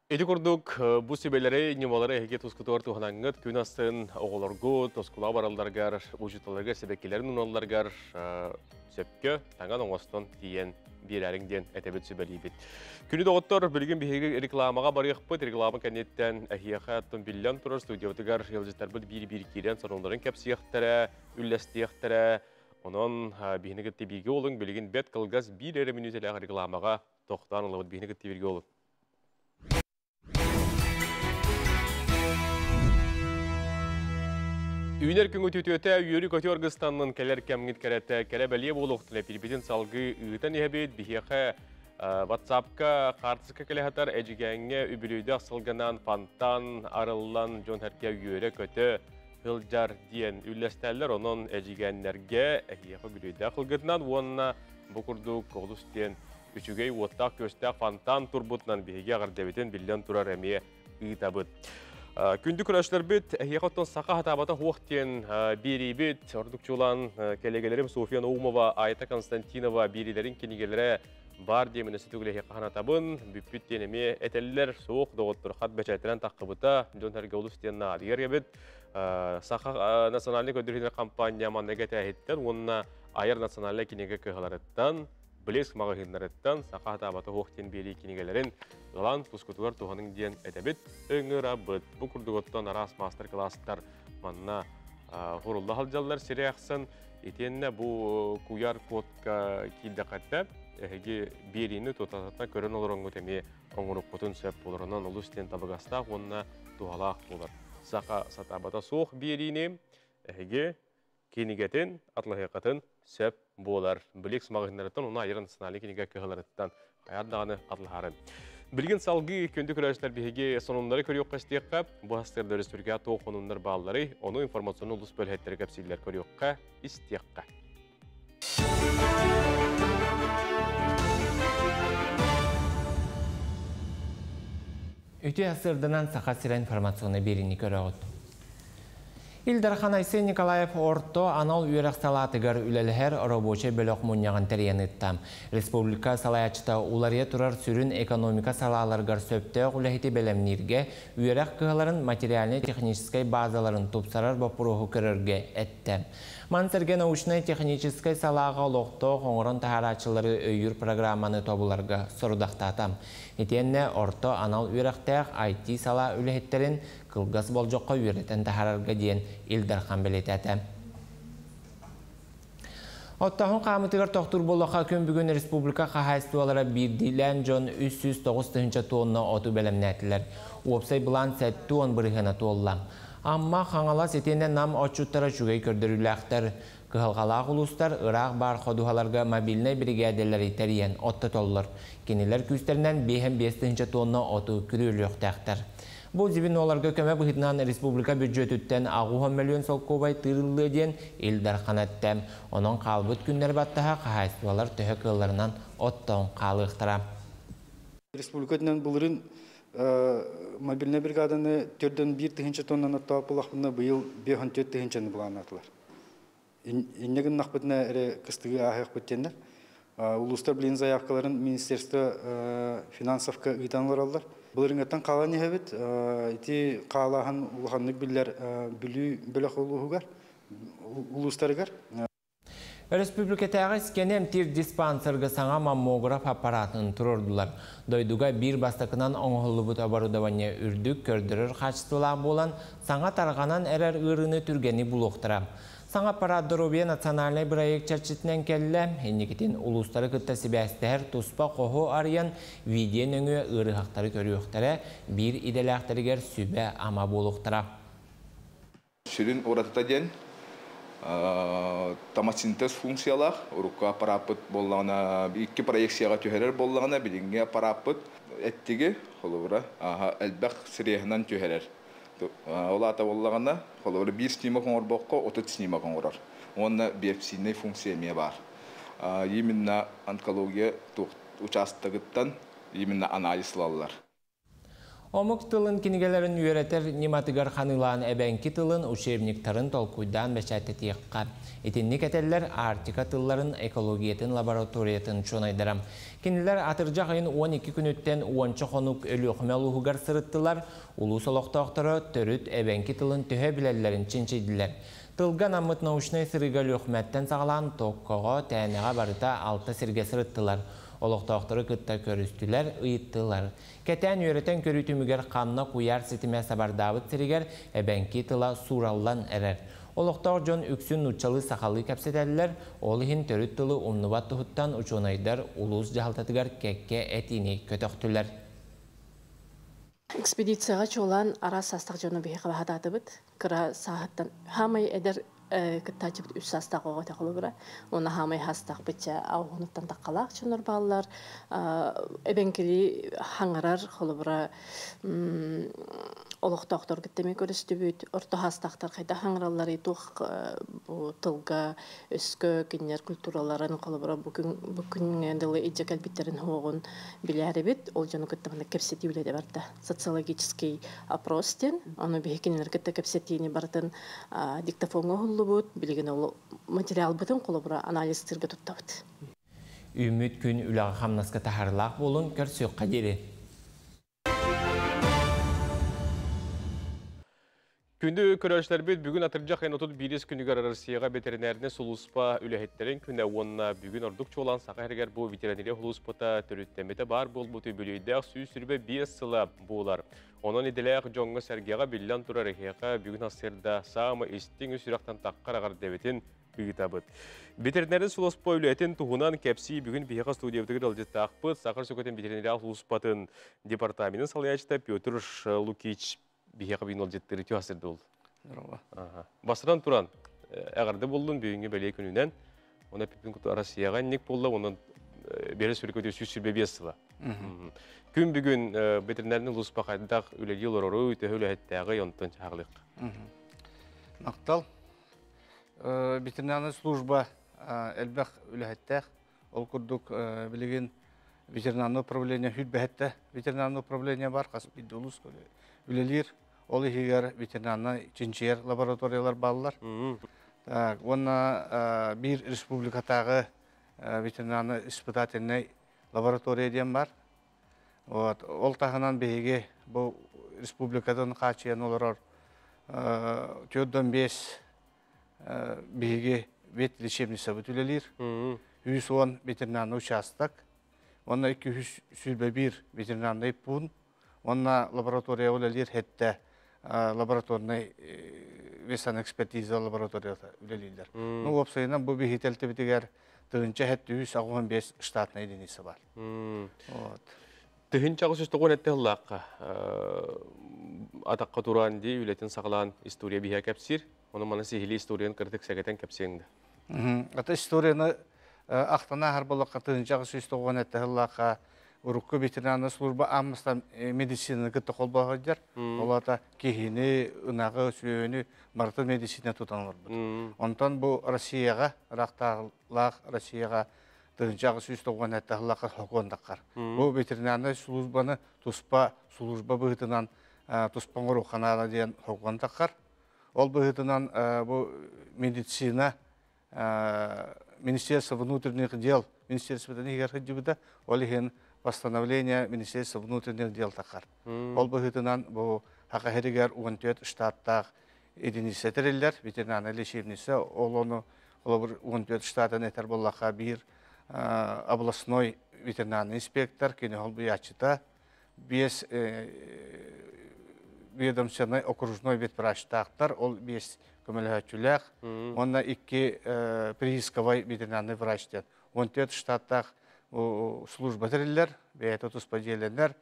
Ити курдук бу сүбэлэри, ньымалары эһиги тускутугар туһанаҥҥыт күн астын оҕолоргут, оскуола баралларыгар, учууталларга сибэккилэрин уналларыгар сөпкө таҥан оҥостон тиийэн биэрэриҥ диэн этэбит сүбэлиибит. Күнү доҕоттор, билигин биһиги рекламаҕа барыахпыт. Реклама кэнниттэн эһиэхэ оттон биллэн турар студиябытыгар ыалдьыттарбыт биир-биир киирэн сонуннарын кэпсиэхтэрэ, үллэстиэхтэрэ. Онон биһини кытта бииргэ олуҥ, билигин бэрт кылгас биир эрэ мүнүүтэлээх рекламаҕа тохтоон ылабыт. Биһини кытта бииргэ олуҥ. Үүнэр күҥү түтүөтэ үөрүү-көтүү аргыстаннын кэлэр кэмҥит кэрэтэ кэрэ бэлиэ буолуохтун эпирбитин салгыы ыытан иһэбит. Биһиэхэ WhatsApp-ка хаартыска кэлэ сытар Эдьигээҥҥэ үбүлүөйдээх сылганан фонтан арыллан дьон сэргэ үөрэ-көтө сылдьар диэн үллэстэллэр. Онон эдьигээннэргэ эһиэхэ үбүлүөйдээх ылгытынан уонна бу курдук олус диэн үчүгэй уоттаах-күөстээх фонтан турбутунан биһиги эҕэрдэбитин биллэн турар эмиэ ыытабыт. Күндү көрөөччүлэрбит, эһиэхэ оттон саха хатаабата хуох диэн биэриибит, ордук чулан кэлэгэлэрим Софья Наумова, Айта Константинова биэриилэрин кинигэлэрэ бар диэмин өссө төгүл эһиэхэ санатабын. Бүппүт диэн эмиэ этэллэр, суох доҕоттор хат бэчээттэнэн таххыбыта, дьон сэргэ олус диэн наадыйар эбит. Саха национальнай көрдөрүүнэр компания маннык этээһиттэн уонна айар национальнай кинигэ кыһаларыттан Блеск маҕаһыыннарыттан саха хатаабата суох диэн биэрии кинигэлэрин ылан тускутугар туһаныҥ диэн этэбит, ыҥырабыт. Бу курдук оттон араас маастар-кылаастар манна хурулла сылдьаллар сири ахсын. Итиэннэ бу куйаар кодка киирдэххэ эһиги биэриини тутатата көрөн олороҥҥут эмиэ оҥоруккутун сөп буолар. Онон олус диэн табыгастаах уонна туһалаах буолар. Саха сатаабата суох биэриини эһиги кинигэтин атлаһыаххытын сөп буолар. Бликс маҕаһыыннарыттан уонна айар национальнай кинигэ кыһаларыттан хайаан даҕаны атлаһарын. Билигин салгыы күндү көрөөччүлэр биһиги сонуннары көрүөххэ истиэххэ, бу астырда өрөспүүбүлүкэҕэ туох сонуннар баалларый, ону информационный улус бөлөһөттөрө кэпсииллэр көрүөххэ, истиэххэ. Үтүө сырдынан Саха сирэ информационный биэриини көрөҕүт. Ил Дархан Айсен Николаев орто анал үөрэх салаатыгар үлэлэһэр рабочай бөлөх мунньаҕын тэрийэн ыытта. Республика салайааччыта уларыйа турар сүрүн экономика салааларыгар сөптөөх үлэһити бэлэмнииргэ, үөрэх кыһаларын материальнай-техническэй базаларын тупсарар боппуруоһу көрөргө эттэ. Маны сэргэ научнай-техническэй салааҕа олохтоох оҥорон таһаарааччылары өйүүр программаны тобуларга сорудахтаата. Итиэннэ орто анал үөрэхтээх IT салаа үлэһиттэрин кылгас болдьоххо үөрэтэн таһаарарга диэн Ил Дархан бэлиэтээтэ. Оттоһун хаамытыгар тохтуур буоллахха күн бүгүн республика хаһаайыстыбалара биирдиилээн дьон 309 тыһыынча тонна оту бэлэмнээтилэр. Уопсай былаан 70 бырыһыана туолла. Амма, Хаҥалас итиэннэ Нам отчуттара үчүгэй көрдөрүүлээхтэр. Кыһалҕалаах улуустар ыраах баар ходуһаларга мобильнай биригээдэлэри тэрийэн оттотоллор. Кинилэр күүстэринэн 5 тыһыынча тонна оту күрүөлүөхтээхтэр. Бу звеноларга көмө быһыытынан республика бүддьүөтүттэн 80 мөлүйүөн солкуобай тыырыллыа диэн Ил Дархан эттэ. Онон хаалбыт күннэр баттаһа хаһаайыстыбалар төһө кыалларынан оттоон хаалыахтара. Республика өттүнэн былырыын мобильнай бригаданы төрдөн биир тыһыынча тоннаны оттообут буоллахпытына, быйыл 54 тыһыынчаны былааннаатылар. Инньэ гыннахпытына эрэ кыстыгы ааһыахпыт диэннэр. Улуустар билигин заявкаларын министерство финансовка ыытан олороллор. Былырыҥҥыттан хаалан иһэбит. Ити хаалааһын улаханнык биллэр Бүлүү бөлөх улууһугар, улуустарыгар. Өрөспүүбүлүкэтээҕи искэни эмтиир диспансерга саҥа маммограф аппаратын туруордулар. Дойдуга биир бастакынан оҥоһуллубут оборудование үрдүк көрдөрөр хаачыстыбалаах буолан, саҥа тарҕанан эрэр ыарыыны түргэнник булуохтара. Саҥа аппарат Доруобуйа национальнай бырайыак чэрчитинэн кэллэ. Инникитин улуустары кытта сибээстэһэр туспа хоһу арыйан, видео нөҥүө ыарыһахтары көрүөхтэрэ, биир идэлээхтэригэр сүбэ-ама буолуохтара. Сүрүн уратыта диэн томосинтез функциялаах. Урукку аппарааппыт буоллаҕына икки проекцияҕа түһэрэр буоллаҕына, билиҥҥи аппарааппыт эттиги, холобура, элбэх среһынан түһэрэр. Ол аата буоллаҕына, холобура, биир снимок оҥорбокко, 30 снимок оҥорор. Уонна биопсийнай функция эмиэ баар. Именно онкология учаастагыттан именно анализ ылаллар. Омук тылын кинигэлэрин үөрэтэр ньыматыгар ханыылаан эбэҥки тылын учебниктарын толкуйдаан бэчээттэтиэххэ. Итинник этэллэр Арктика тылларын экологиятын лабораториятын учуонайдара. Кинилэр атырдьах ыйын 12 күнүттэн уонча хонук Өлүөхүмэ улууһугар сырыттылар, улуус олохтоохторо төрүт эбэҥки тылын төһө билэллэрин чинчийдилэр. Тылга анаммыт научнай сырыыга Өлүөхүмэттэн саҕалаан Токкоҕо, Тээнэҕэ барыта алта сиргэ сырыттылар. Олохтоохтору кытта көрүстүлэр, ыйыттылар. Кэтээн үөрэтэн көрүү түмүгэр ханна куйаар ситимэ сабардаабыт сиригэр эбэҥки тыла суураллан эрэр. Олохтоох дьон үксүн нууччалыы-сахалыы кэпсэтэллэр, ол иһин төрүт тылы умнубат туһуттан учуонайдар улуус дьаһалтатыгар кэккэ этиини көтөхтүлэр. Экспедицияҕа чуолаан араас саастаах дьону биһиэхэ баһатаатыбыт. Кыра сааһыттан хаамай эдэр кыттааччыбыт үс саастаах оҕо этэ холобура. Уонна хаамай хаастаахпытча ауһунуттан таххалаах дьоннор бааллар. Эбэҥкили хаҥарар холобура олохтоохтор кытта эмиэ көрүстүбүт. Орто хаастаахтар хайдах хаҥаралларый туох бу тылга өскө кинилэр культураларын холобура бу күн бу күҥҥэ дылы илдьэ кэлбиттэрин хуоҕун билээрибит. Ол дьону кытта манна кэпсэтии үлэтэ барда. Социологический опрос диэн. Ону биһи кинилэр кытта кэпсэтиини барытын диктофоҥҥа уһуллубут. Билигин ол материалбытын холобура анализтыырга туттабыт. Үүммүт күн үлэҕэ-хамнаска таһаарыылаах буолун, көрсүөххэ диэри. Күндү көрөөччүлэрбит бүгүн атырдьах ыйын 31 күнүгэр Россияҕа ветеринарнай сулууспа үлэһиттэрин күнэ уонна бүгүн ордук чуолаан Саха сиригэр бу ветеринария сулууспата төрүттэммитэ баар буолбут үбүлүөйдээх 125 сыла буолар. Онон идэлээх дьоҥҥо-сэргэҕэ биллэн турар эһиэхэ бүгүн сарсыарда саамай истиҥ үс сүрэхтэн таххар эҕэрдэбитин ыытабыт. Ветеринарнай сулууспа үлэтин туһунан кэпсии бүгүн биһиэхэ студиябытыгар ыалдьыттаахпыт Саха Сүкэтин ветеринария сулууспатын департаменын салайааччыта Петр Лукич биһиэхэ бүгүн ыалдьыттыыр үтүө сырды бол. Здорово. Бастатан туран, эҕэрдэ буоллун бүгүҥҥү бэлиэ күнүнэн. Онон эппиппин куту Россияҕа инник буолла, онон бере сүрүкөтү 125 сыла. Күн бүгүн ветеринарный улууспа хайдах үлэлии олорору, төһө үлэһиттээҕий, онтон чаһаҕылык. Мактал. Ветеринарная служба элбэх үлэһиттээх. Ол курдук билигин ветеринарное управление хүрбэһэттэ ветеринарное управление бар хас биирдэ улус үлэлиир. Ол иһигэр ветеринарнай чинчийэр лабораториялар бааллар. Так, уонна биир республикатааҕы ветеринарно испытательнай лаборатория диэн бар. Вот. Ол таһынан биһиги бу республикатын хаачыйан олорор 45 биһиги ветлечебницабыт үлэлиир. 110 ветеринарный участок, уонна 221 ветеринарный пуун, уонна лаборатория үлэлиир хэттэ лабораторный ветсанэкспертиза лабораторията үлэлииллэр. Ну, уопсайынан бу биһи тэлтибитигэр тыһынча хэттэ 385 штатная единица бар. Вот. Тыһынча 897 сыллаахха атахха туран дии үлэтин саҕалаан история биһиэ кэпсиир. Ону маны сиһилии историяны кырдык сэгэтэн кэпсиэҥ да. Ата историяны ахтана аһар боллохха тыһынча 897 сыллаахха урукку ветеринарная служба ааммастан медицинаны кытта холбоһо Ол ата киһини, ынаҕы, сүөһүнү барытын медицина тутан олорбут. Онтон бу Россияҕа, ыраахтааҕылаах Россияҕа тыһыынча 897 сыллаахха сокуон таххар. Бу ветеринарнай службаны туспа служба быһыытынан туспа оҥоруохха диэн сокуон таххар. Ол быһыытынан бу медицина Министерство внутренних дел министерствотын иһигэр сылдьыбыта. Ол иһин постановление Министерства внутренних дел тахар. Ол быһыытынан бу Саха сиригэр 14 штаттаах единица тэриллэр, ветеринарная лечебница. Ол ону холобур 14 штатын этэр буоллахха биир областной ветеринарный инспектор, кини холбуйааччыта, биэс ведомственный окружной ветврачтаахтар, ол биэс көмөлөһөөччүлээх, уонна икки приисковай ветеринарный врач диэн. 14 штаттаах служба тэриллэр, бэйэтэ туспа дьиэлэнэр,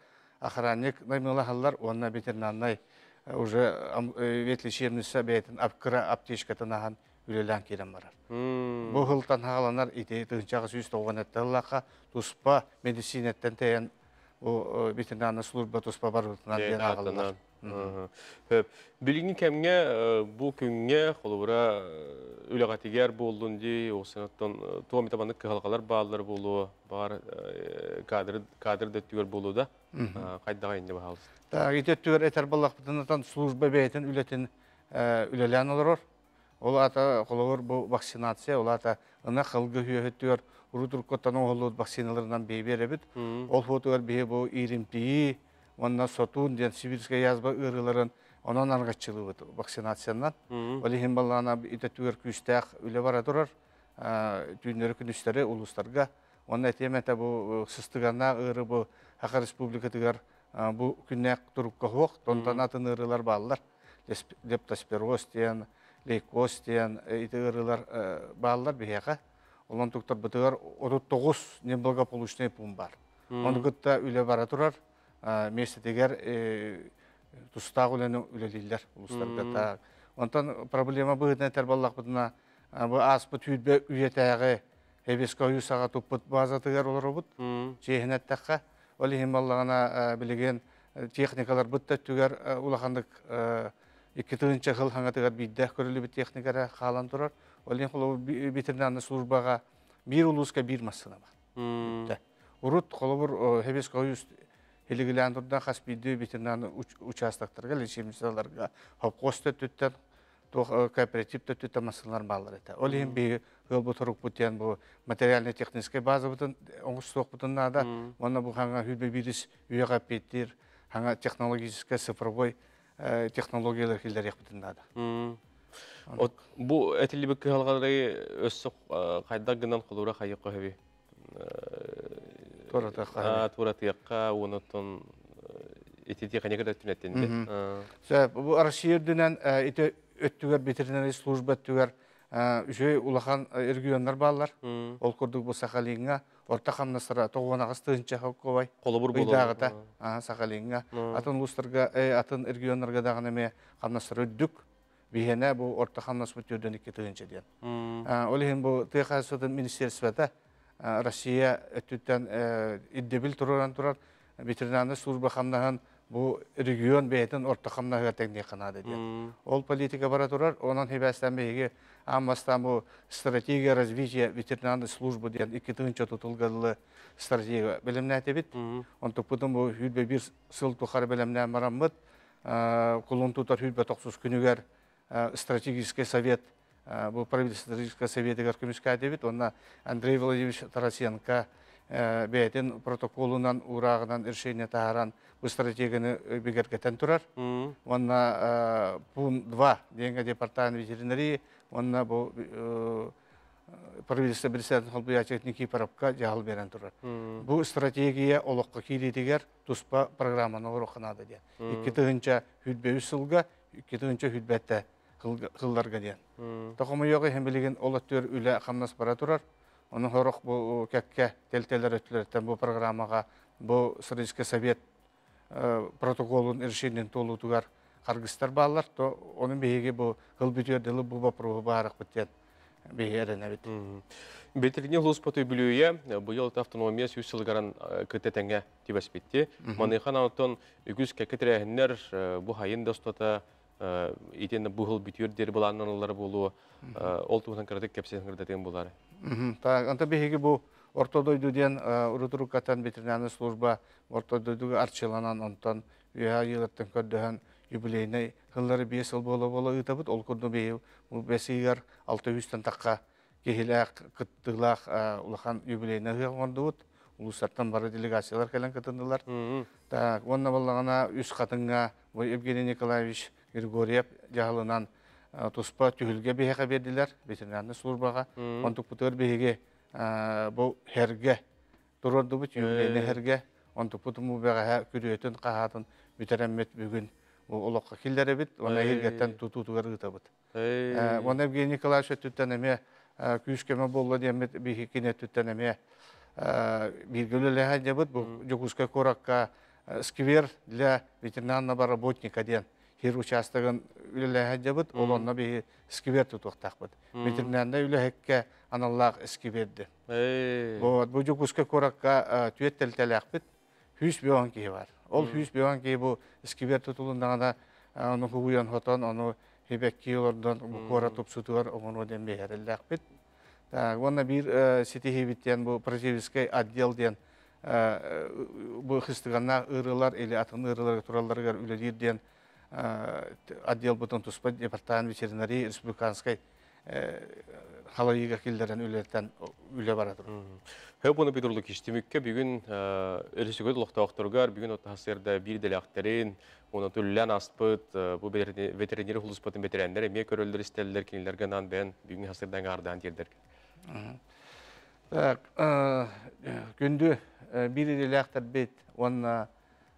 охранник наймылаһаллар уонна ветеринарнай уже ветлечебница бэйэтин кыра аптечкатын аһан үлэлээн киирэн барар. Бу сылтан хааланар ити 1897 ыллахха туспа медицинаттан тэйэн бу ветеринарная служба туспа барбытынан диэн ааҕыллар. Билиҥҥи кэмҥэ бу күҥҥэ холобура үлэҕэтигэр буоллун дии, оттон туом маннык кыһалҕалар бааллар буолуо, баар кадр кадр да өттүгэр буолуо да хайдаҕа инде баһаалыста. Так, ити өттүгэр этэр буоллахпытына служба бэйэтин үлэтин үлэлээн олорор. Ол аата холобур бу вакцинация, ол аата ынах сылгы сүөһүтүгэр урут-уруккуттан оҥоһуллубут вакциналарынан биэрэбит. Ол фотугар биһи бу ииримтийии уонна сотуун диэн сибирская язва ыарыыларын онон аргаччылыыбыт вакцинациянан. Ол иһин баллаана ити өттүгэр күүстээх үлэ бара турар. Түүннэри күнүстэри улуустарга. Онно этиэм этэ бу сыстыганнаах ыары бу Саха Республикатыгар бу күннээх турукка суох, тонтон атын ыарыылар бааллар. Лептоспироз диэн, лейкоз диэн ити ыарыылар бааллар биһиэхэ. Онон туктарбытыгар 39 неблагополучный пункт бар. Ону кытта үлэ бара турар. Миэстэтигэр тустаах үлэни үлэлииллэр улуустарга. Онтон проблема быһыытынан этэр буоллахпытына, бу ааспыт сүүрбэ үйэтээҕи Эбиэскэ ойуу саҕа туппут базатыгар олоробут. Чиэһин эттэххэ, ол иһин баллаҕына билигин техникаларбыт да өттүгэр улаханнык 2 тыһыынча сыл хаҥатыгар биирдэ көрүлүбүт техника эрэ хаалан турар. Ол иһин холобур ветеринарная службаҕа биир улууска биир массыына бар. Урут холобур Эбиэскэ ойуу илигилээн турда хас биирдии ветеринарный участоктарга, лечебницаларга совхоз төттүттэн туох кооператив төттүттэн массыыналар бааллар этэ. Ол иһин биһиги ыалбыт сорукпут диэн бу материально-техническэй базабытын оҥостуохпутун наада. Уонна бу хаҥа сүүрбэ биирис үйэҕэ эппиэттиир хаҥа технологическай цифровой технологиялар киллэриэхпитин наада. От бу этиллибит кыһалҕалары өссө хайдах гынан холуура хайык хөбү? Туоратыахха. Туоратыахха, уонуттан ити техника да өттүнэттин. Сөп, бу Россия үрдүнэн ити өттүгэр ветеринария служба өттүгэр үчүгэй улахан регионнар бааллар. Ол курдук бу Сахалиҥҥа орто хамнастара 98 тыһыынча холкуобай. Холобур ыйдааҕыта Сахалиҥҥа. Атын улуустарга, атын регионнарга даҕаны эмиэ хамнастара үрдүк. Биһиэнэ бу орто хамнаспыт 42 тыһыынча диэн. Ол иһин бу тыа хаһаайыстыбатын министерствота Россия өттүттэн ирдэбил тураран турар ветеринарная служба хамнаһын бу регион бэйэтин орто хамнаһыгар тэҥниэххэ наада диэн. Ол политика бара турар, онон хибээстэн биһиги аан бастаан бу стратегия развития ветеринарной службы диэн 2030 сылга стратегия бэлэмнээтибит. Онтукпутун бу 21 сыл тухары бэлэмнээн бараммыт, кулун тутар 29 күнүгэр стратегический совет бу правительство стратегический советыгар көмүскээтибит. Онно Андрей Владимирович Тарасенко бэйэтин протоколунан, уурааҕынан решение таһааран бу стратегияны бигэргэтэн турар. Онно пункт 2 диэҥҥэ департамент ветеринарии уонна бу правительство председатель холбуйааччы Никифоровка дьаһал берен турар. Бу стратегия олоххо киириитигэр туспа программаны оҥоруохха наада диэн. 2023 сылга, 2027 сылларга диэн. Тохомойоҕу иһин билигин ол өттүгэр үлэ хамнас бара турар. Ону хорох бу кэккэ телтелер өттүлэртэн бу программаҕа бу стратегический совет протоколун решениен туолуутугар харгыстар бааллар, то ону биһиги бу сыл бүтүөр дылы бу вопроһу баарахпыт диэн биһиги эрэнэбит. Ветеринария улууспуту бүлүүе быйыл автономия 100 сылыгаран кытта түбэспитти. Маныхан онтон үгүс кэккэ тэрээһиннэр бу хайын достота итин бу сыл бүтүөр диэри былааннаналлар буолуо. Ол туһунан кыратык кэпсээн кырдатын булар. Так, онто биһиги бу орто дойду диэн урутуруккатан ветеринарная служба орто дойдуга арчыланан онтон үһэ йылаттан көрдөһөн юбилейный сыллары 5 сыл буола буола ыытабыт. Ол курдук биһиги бу бэсигэр 600-тэн тахха Киһилээх кыттыылаах улахан юбилейный ыһыах оҥордубут. Улуустартан бары делегациялар кэлэн кытыннылар. Так, уонна баллаҕана Үс Хатыҥҥа Евгений Николаевич Григорьев дьаһалынан туспа түһүлгэ биһиэхэ биэрдилэр ветеринарнай службаҕа. Онтукпутугар биһиги бу хэргэ туруордубут, юбилейный хэргэ. Онтукпут бу бэҕэһээ күрүөтүн хаһаатын бүтэрэммит бүгүн бу олоххо киллэрэбит уонна эһиргэттэн тутуутугар ыытабыт. Уонна Евгений Николаевич өттүттэн эмиэ күүс-көмө буолла диэммит биһиги кини өттүттэн эмиэ бииргэ үлэлэһэн дьабыт. Бу Дьокуускай куоракка сквер для ветеринарного работника диэн хир учаастагын үлэлэһэн дьабыт. Ол онно биһи сквер тутуохтаахпыт. Ветеринарнай үлэһиккэ аналлаах скверди. Вот бу Дьокуускай куоракка түөт тэлтэлээхпит. 150 киһи бар. Ол 150 киһи бу сквер тутулуннаҕына ону хугуйан хотон, ону хибэкки олордон бу куорат тупсутугар оҥоруо диэн биһэрэллээхпит. Так, уонна биир ситиһиибит диэн бу противическай отдел диэн бу хыстыганнаах ыарыылар или атын ыарыыларга туралларыгар үлэлиир диэн отделбытын туспа департамент ветеринарии республиканскай халайыыга киллэрэн үлэтэн үлэ бара турар. Хөп оны Петр Лукич түмүккэ бүгүн өрүсүгөт олохтоохторугар бүгүн оттахсырда биир дэлэхтерин уна түллэн аспыт бу ветеринар хулуспатын ветериннер эмиэ көрөллөр истеллер кинилерге нан бен бүгүн хасырдан ардаан тиэрдер. Так, күндү биир идэлээхтэрбит уонна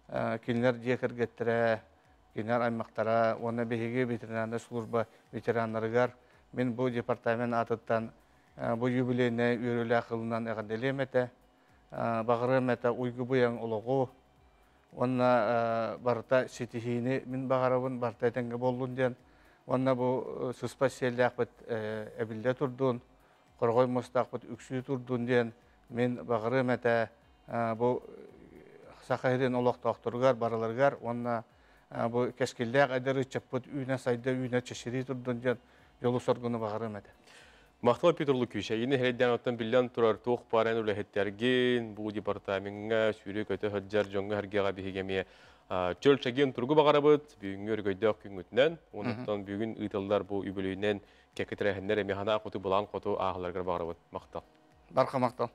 кинилэр дьиэ кэргэттэрэ, кинилэр аймактара уонна биһиги ветеринарнай служба ветераннарыгар мин бу департамент аатыттан бу юбилейнай үөрүүлээх ылынан эҕэрдэлиэм этэ. Баҕарыам этэ уйгу быйаҥ олоҕу уонна барыта ситиһиини мин баҕарабын, барыта этэҥҥэ буоллун диэн. Уонна бу сыспай сиэллээхпит эбиллэ турдун, хорҕой муостаахпыт үксүү турдун диэн мин баҕарыам этэ бу Саха сирин олохтоохторугар барыларыгар уонна бу кэскиллээх эдэр ыччаппыт үүнэ-сайда, үүнэ-чэчирии турдун диэн дьолу-соргуну баҕарыам этэ. Махтал Петр Лукич, эйини хэрайдээн оттон биллэн турар туох баар үлэһиттэргин, бу департамеҥҥа сүүрэ-көтө сылдьар дьоҥҥо сэргэҕэ биһиги эмиэ чөл чэгиэн туругу баҕарабыт, бүгүҥҥү өрөгөйдөөх күҥҥүтүнэн, онуттан бүгүн ыытыллар бу үбүлүөйүнэн кэккэ тэрээһиннэр эмиэ санаа хоту былаан хоту ааһаларыгар баҕарабыт. Махтал. Барха махтал.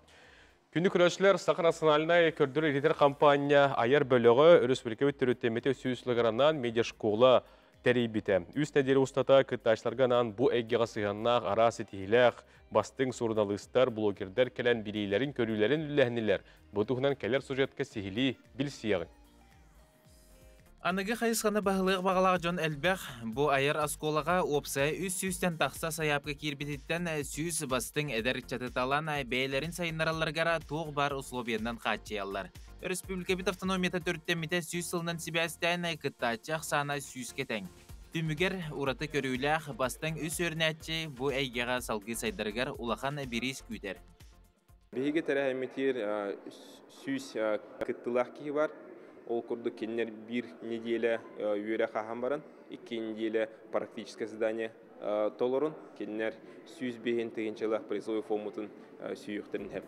Күндү көрөөччүлэр, Саха национальнай көрдөрөр-иһитэр хампаанньа айар бөлөҕө өрөспүүбүлүкэбит төрүттэммитэ сүүс сылыгар медиашкола тэрийбитэ. Үс нэдиэлэ устата кыттааччыларга анаан бу эйгэҕэ сыһыаннаах араас ситиһиилээх бастыҥ суруналыыстар, блогердар кэлэн билиилэрин-көрүүлэрин үллэһиннилэр. Бу туһунан кэлэр сюжетка сиһилии билсиэҕиҥ. Аныгы хайысханы баһылыах баҕалаах дьон элбэх. Бу айар оскуолаҕа уопсайа үс сүүстэн тахса сайаапка киирбититтэн 100 бастыҥ эдэр ыччаты талан бэйэлэрин сайыннаралларыгар туох баар условиянан хааччыйаллар. Өрөспүүбүлүкэбит автономията төрүттэммитэ 100 сылынан сибээстээн кыттааччы ахсаана сүүскэ тэҥ. Түмүгэр ураты көрүүлээх бастыҥ үс үөрэнээччи бу эйгэҕэ салгыы сайдарыгар улахан бириис күүтэр. Биһиги тэрээһиммитигэр 100 кыттыылаах киһи бар. Ол курдук кинилэр биир неделя үөрэх ааһан баран, икки неделя практическое задание толорун, кинилэр 105 тыһыынчалаах призовой фомутун сүүйүөхтэрин сөп.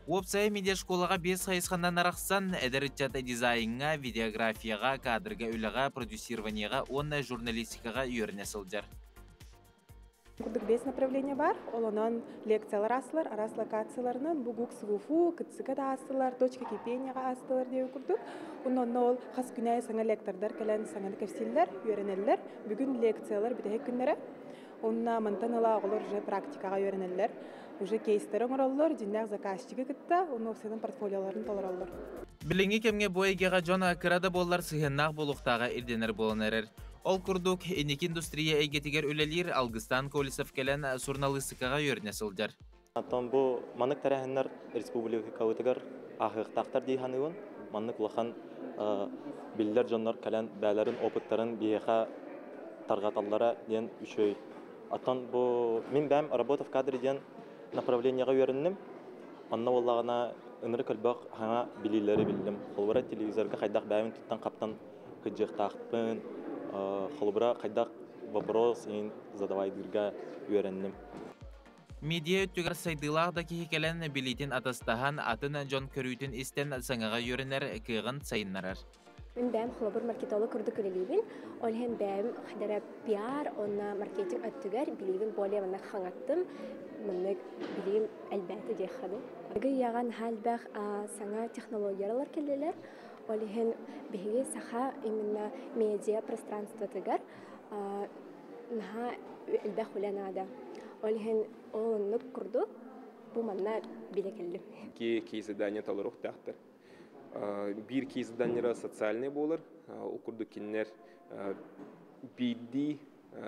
Уопсайа медиашколаҕа биэс хайысханан арахсан, эдэр ыччат дизайҥҥа, видеографияҕа, кадрга үлэҕэ, продюсированиеҕа уонна журналистикаҕа үөрэнэ сылдьар. Курдук бес направление бар. Ол онон лекциялар аастылар, араас локацияларынан бу ГУКС ВУФУ, КЦК да аастылар, точка кипенияҕа аастылар диэби курдук. Онно ол хас күн аайы саҥа лектордар кэлэн саҥаны кэпсииллэр, үөрэнэллэр. Бүгүн лекциялар бүтэһик күннэрэ. Онно мантан ыла оҕолор уже практикаҕа үөрэнэллэр. Уже кейстери оҥороллор, дьиҥнээх заказчигы кытта, уонна уопсайынан портфолиоларын толороллор. Билиҥҥи кэмҥэ бу эйгэҕэ дьон кыра да буоллар сыһыаннаах буолуохтааҕа ирдэнэр буолан эрэр. Ол курдук, инники индустрия эйгэтигэр үлэлиир Алгыстаан Колесов кэлэн суруналыыстыкаҕа үөрэнэ сылдьар. Оттон бу маннык тэрээһиннэр республикабытыгар ааһыахтаахтар дии саныыбын. Маннык улахан биллэр дьоннор кэлэн бэйэлэрин опыттарын биһиэхэ тарҕаталлара диэн үчүгэй. Оттон бу мин бэйэм работа в кадре диэн направлениеҕа үөрэнним. Онно буоллаҕына ынырык элбэх саҥа билиилэри биллим. Холобура, телевизорга хайдах бэйэбин туттан-хаптан сылдьыахтаахпын, холобура, хайдах вопрос иһин задавайдыырга үөрэнним. Медиа өттүгэр сайдыылаах да киһи кэлэн билиитин атастаһан, атын дьон көрүүтүн истэн саҥаҕа үөрэнэр кыаҕын сайыннарар. Мин бэйэм холобур маркетолог курдук үлэлиибин. Ол иһин бэйэм хайдара пиар уонна маркетинг өттүгэр билиибин более маннык хаҥаттым. Маннык билиим элбээтэ диэххэ дуу. Аныгы үйэҕэ наһаа элбэх саҥа технологиялар кэллилэр. Ол иһин биһиги саха именно медиа пространствотыгар наһаа элбэх үлэ наада. Ол иһин ол оннук курдук бу манна билэ кэллим. Ки задание толоруохтаахтар. Биир кии заданиелара социальный буолар. Ол курдук кинилэр биирдии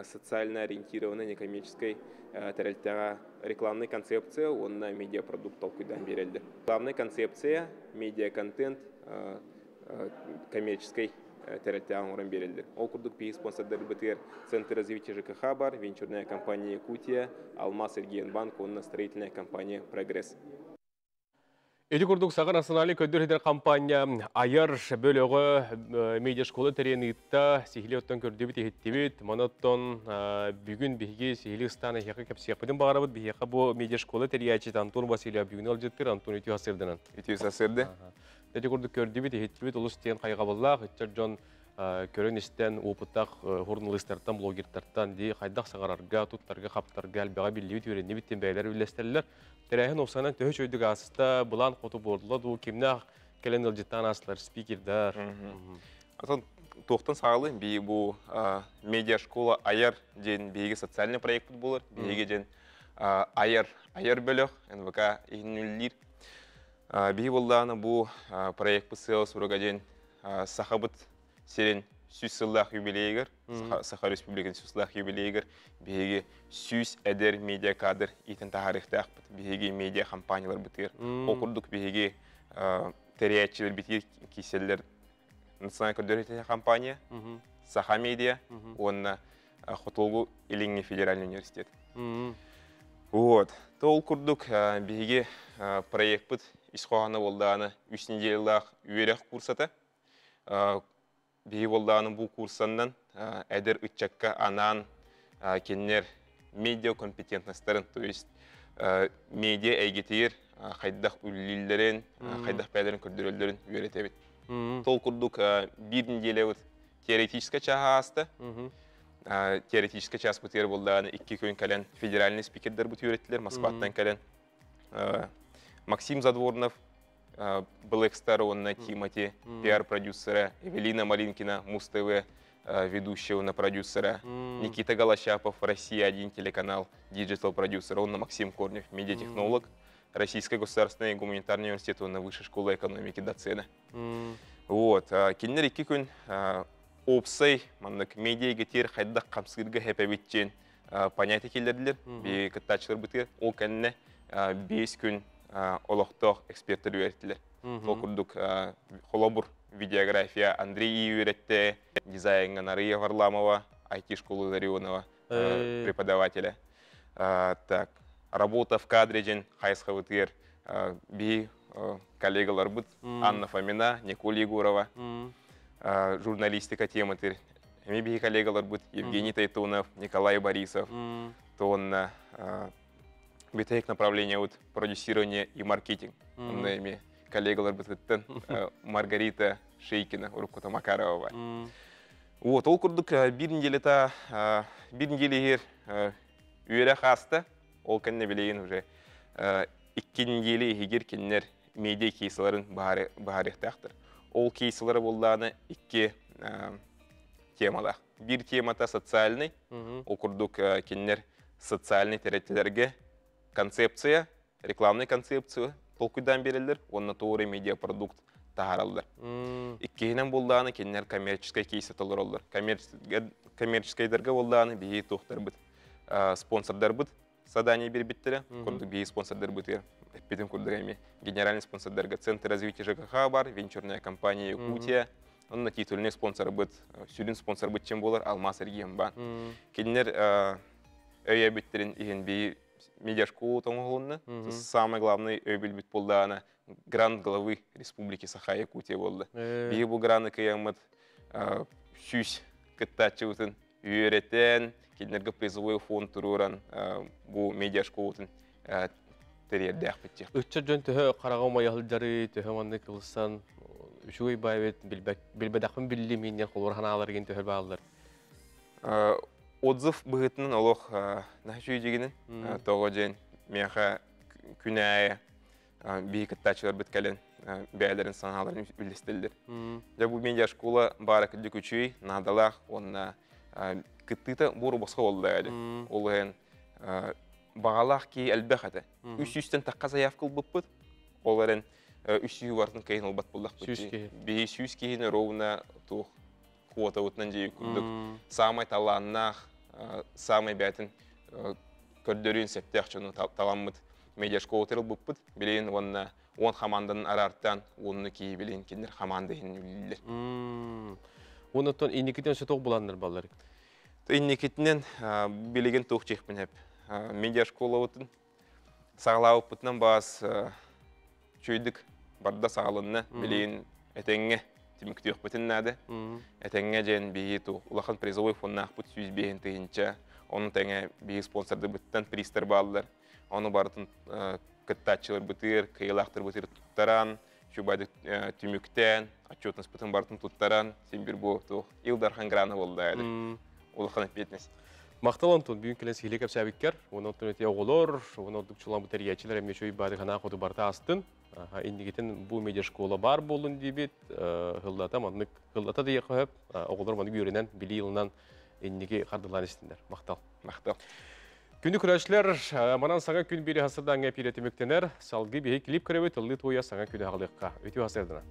социально ориентированный некоммерческой тэрилтэҕэ рекламная концепция уонна медиапродукт толкуйдаан биэрэллэр. Главная концепция медиаконтент коммерческой тэрилтэҕэ оҥорон биэрэллэр. Ол курдук биһиги спонсордарбытыгар Центр развития ЖКХ бар, венчурная компания Якутия, Алмаз Регионбанк уонна строительная компания Прогресс. Ити курдук Саха национальнай көрдөр компания айар бөлөҕө медиашкола тэрийэн ыытта, сиһили оттон көрдүбүт, иһиттибит. Манан бүгүн биһиги сиһили ыстаан эһиэхэ кэпсиэхпитин баҕарабыт. Биһиэхэ бу медиашкола тэрийээччитэ Антон Васильев бүгүн ыалдьыттыр. Антон, үтүө сарсыарданан. Үтүө сарсыарда. Ити курдук көрдүбүт, иһиттибит, олус диэн хайҕабыллаах, ыччат дьон көрөн-истэн, опыттаах журналистартан, блогертартан дии хайдах саҥарарга, туттарга, хаптарга элбэҕи биллибит, үөрэннибит диэн бэйэлэр үллэстэллэр. Тэрээһин уопсайынан төһө үчүгэйдик ааста, былаан хоту буолла дуу, кимнээх кэлэн ыалдьыттаан аастылар, спикердар? Атын туохтан саҕалыым, биһиги бу медиашкола айар диэн биһиги социальный проектпыт буолар. Биһиги диэн айар айар бөлөх НВК иһин үлэлиир. Биһи буоллаҕына бу проекпыт сыала-соруга диэн Сахабыт сирин 100 сыллаах юбилейыгар, Саха Республикатын 100 сыллаах юбилейыгар биһиги 100 эдэр медиа кадр иитэн таһаарыахтаахпыт. Биһиги медиа компанияларбытыгар. Ол курдук биһиги тэрийээччилэрбитигэр кииселлер национальный көрдөрүү компания, Саха медиа уонна Хотугу Илиҥҥи федеральный университет. Вот. Ол курдук биһиги проекпыт ис хоһооно буоллаҕына үс неделялаах үөрэх курсата. Биһиги буоллаҕына бу курсаннан эдэр ыччакка анаан кинилэр медиа компетентностарын, то есть медиа эйгэтигэр хайдах үлэлииллэрин, хайдах бэйэлэрин көрдөрөллөрүн үөрэтэбит. Ол курдук биир неделябыт теоретическай чааһа ааста. Теоретическай чааспытыгар буоллаҕына икки күн кэлэн федеральный спикердэрбит үөрэттилэр, Москваттан кэлэн Максим Задворнов, Black Star уонна Тимати пиар-продюсера, Эвелина Малинкина, Муз-ТВ ведущего на продюсера, Никита Голощапов, Россия-1 телеканал, диджитал-продюсер, уонна Максим Корнев, медиатехнолог, Российской государственной гуманитарный университет уонна Высшей школы экономики доцена. Вот. Кинилэр икки күн опсай маннык медиа эйгэтигэр хайдах хамсыырга хэпэбитчен понятие киллэрдилэр. Би кыттааччылар бытыгар ол кэннэ 5 күн олохтоох эксперттер үөрэттилэр. Сол курдук холобур видеография Андрей үөрэттэ, дизайнга Нария Варламова, IT-школы Ларионова преподавателя. Так, работа в кадре диэн хайысхабытыгар би коллегаларбыт Анна Фомина, Николь Егорова, журналистика тематыгар эми биһи коллегаларбыт Евгений Тайтонов, Николай Борисов, то бүтэһик направление вот продюсирование и маркетинг. Онно эми коллегаларбытыттан Маргарита Шейкина, уруккута Макарова. Вот, ол курдук биир неделята биир неделя үөрэх ааста, ол кэннэ билигин уже икки неделя иһигэр кинилэр медиа кейсаларын баһарыахтаахтар. Ол кейсалары буоллаҕына икки темалаах. Биир темата социальный, ол курдук кинилэр социальный тэрилтэлэргэ концепция, рекламный концепция толкуйдаан биэрэллэр уонна туорай медиапродукт таһаараллар. Иккиһинэн буоллаҕына кинилэр коммерческий кейси толороллор. Коммерческайдарга буоллаҕына биһиги туохтарбыт, спонсордарбыт задание биэрбиттэрэ. Курдук биһиги спонсордарбытыгар эппитим курдук эми генеральный спонсордарга Центр развития ЖКХ бар, венчурная компания Якутия, онно титульный спонсорбыт, сүрүн спонсорбыт чем буолар Алмаз Эргиэнбаан. Кинилэр өйөбүттерин иһин би медиашкола тоҥоһулунна. Самый главный өйбүлбүт буоллаҕына грант главы Республики Саха Якутия буолла. Биһиги бу граны кыйаммыт 100 кыттааччыбытын үөрэтэн, кинилэргэ призовой фонд туруоран бу медиашколатын тэрийэрдээхпит. Ыччат дьон төһө хараҕа умайа сылдьары, төһө маннык ылсан үчүгэй баайбыт билбэтэхпин биллим ииннен холур ханааларгын төһөр бааллар. Отзыв быһыытынан олох наһаа дьигинин тоҕо диэн миэхэ күн аайы биһи кыттааччыларбыт кэлэн бэйэлэрин санааларын үллэстэллэр. Дьэ бу медиашкола баара кырдьык үчүгэй, наадалаах уонна кыттыыта буору босхо буолла ди. Ол иһин баҕалаах киһи элбэх этэ. Үс сүүстэн тахха заявка ылбыппыт. Ол эрэн үс сүүһү барытын кыайан ылбат буоллахпыт. Биһи 100 киһини ровно туох квотабытынан дьиэ курдук саамай талааннаах, саамай бээтин көрдөрүүн септеэх дьону таламмыт медиашкола ылбыппыт. Билигин уонна 10 хамаанданан араартаан уонну киһи билигин кинилэр хамаанда иһин үлэлииллэр. Оннуттан инникитин өссө туох буланнар баллар? Инникитинэн билигин туох диэхпин сөп. Медиашколабытын саҕалаабыппытынан баас үчүгэйдик барда саҕаланна. Билигин этэҥҥэ түмүктүөхпүтүн наада. Этэҥҥэ диэн биһи улахан призовой фоннаахпыт 105 тыһыынча. Ону тэҥэ биһи спонсордыбыттан призтэр бааллар. Ону барытын кыттааччыларбытыгар, кыайыылаахтарбытыгар туттаран, үчүгэйдик түмүктээн, отчетностьпытын барытын туттаран, син бир бу туох Ил Дархан грана буолла улахан ответственность. Махтал Антон, бүгүн кэлэн сиһилии кэпсээбиккэр, уонна оттон ити оҕолор, уонна ордук чулаан тэрийээччилэр эмиэ үчүгэй баады ханаа хоту барыта астын. Иннигитин бу медиашкола бар буоллун диибит, хыллата маннык хыллата диэххэ сөп, оҕолор маннык үөрэнэн, билии ылынан инники хардылаан истиннэр. Махтал. Махтал. Күнү көрөөччүлэр, манан саҥа күн биири хасырдааҥҥа эпиирэ түмүктэнэр. Салгыы биһи клип көрөбүт, ыллыы туойа саҥа күнү аҕалыахха. Үтүө хасырдана.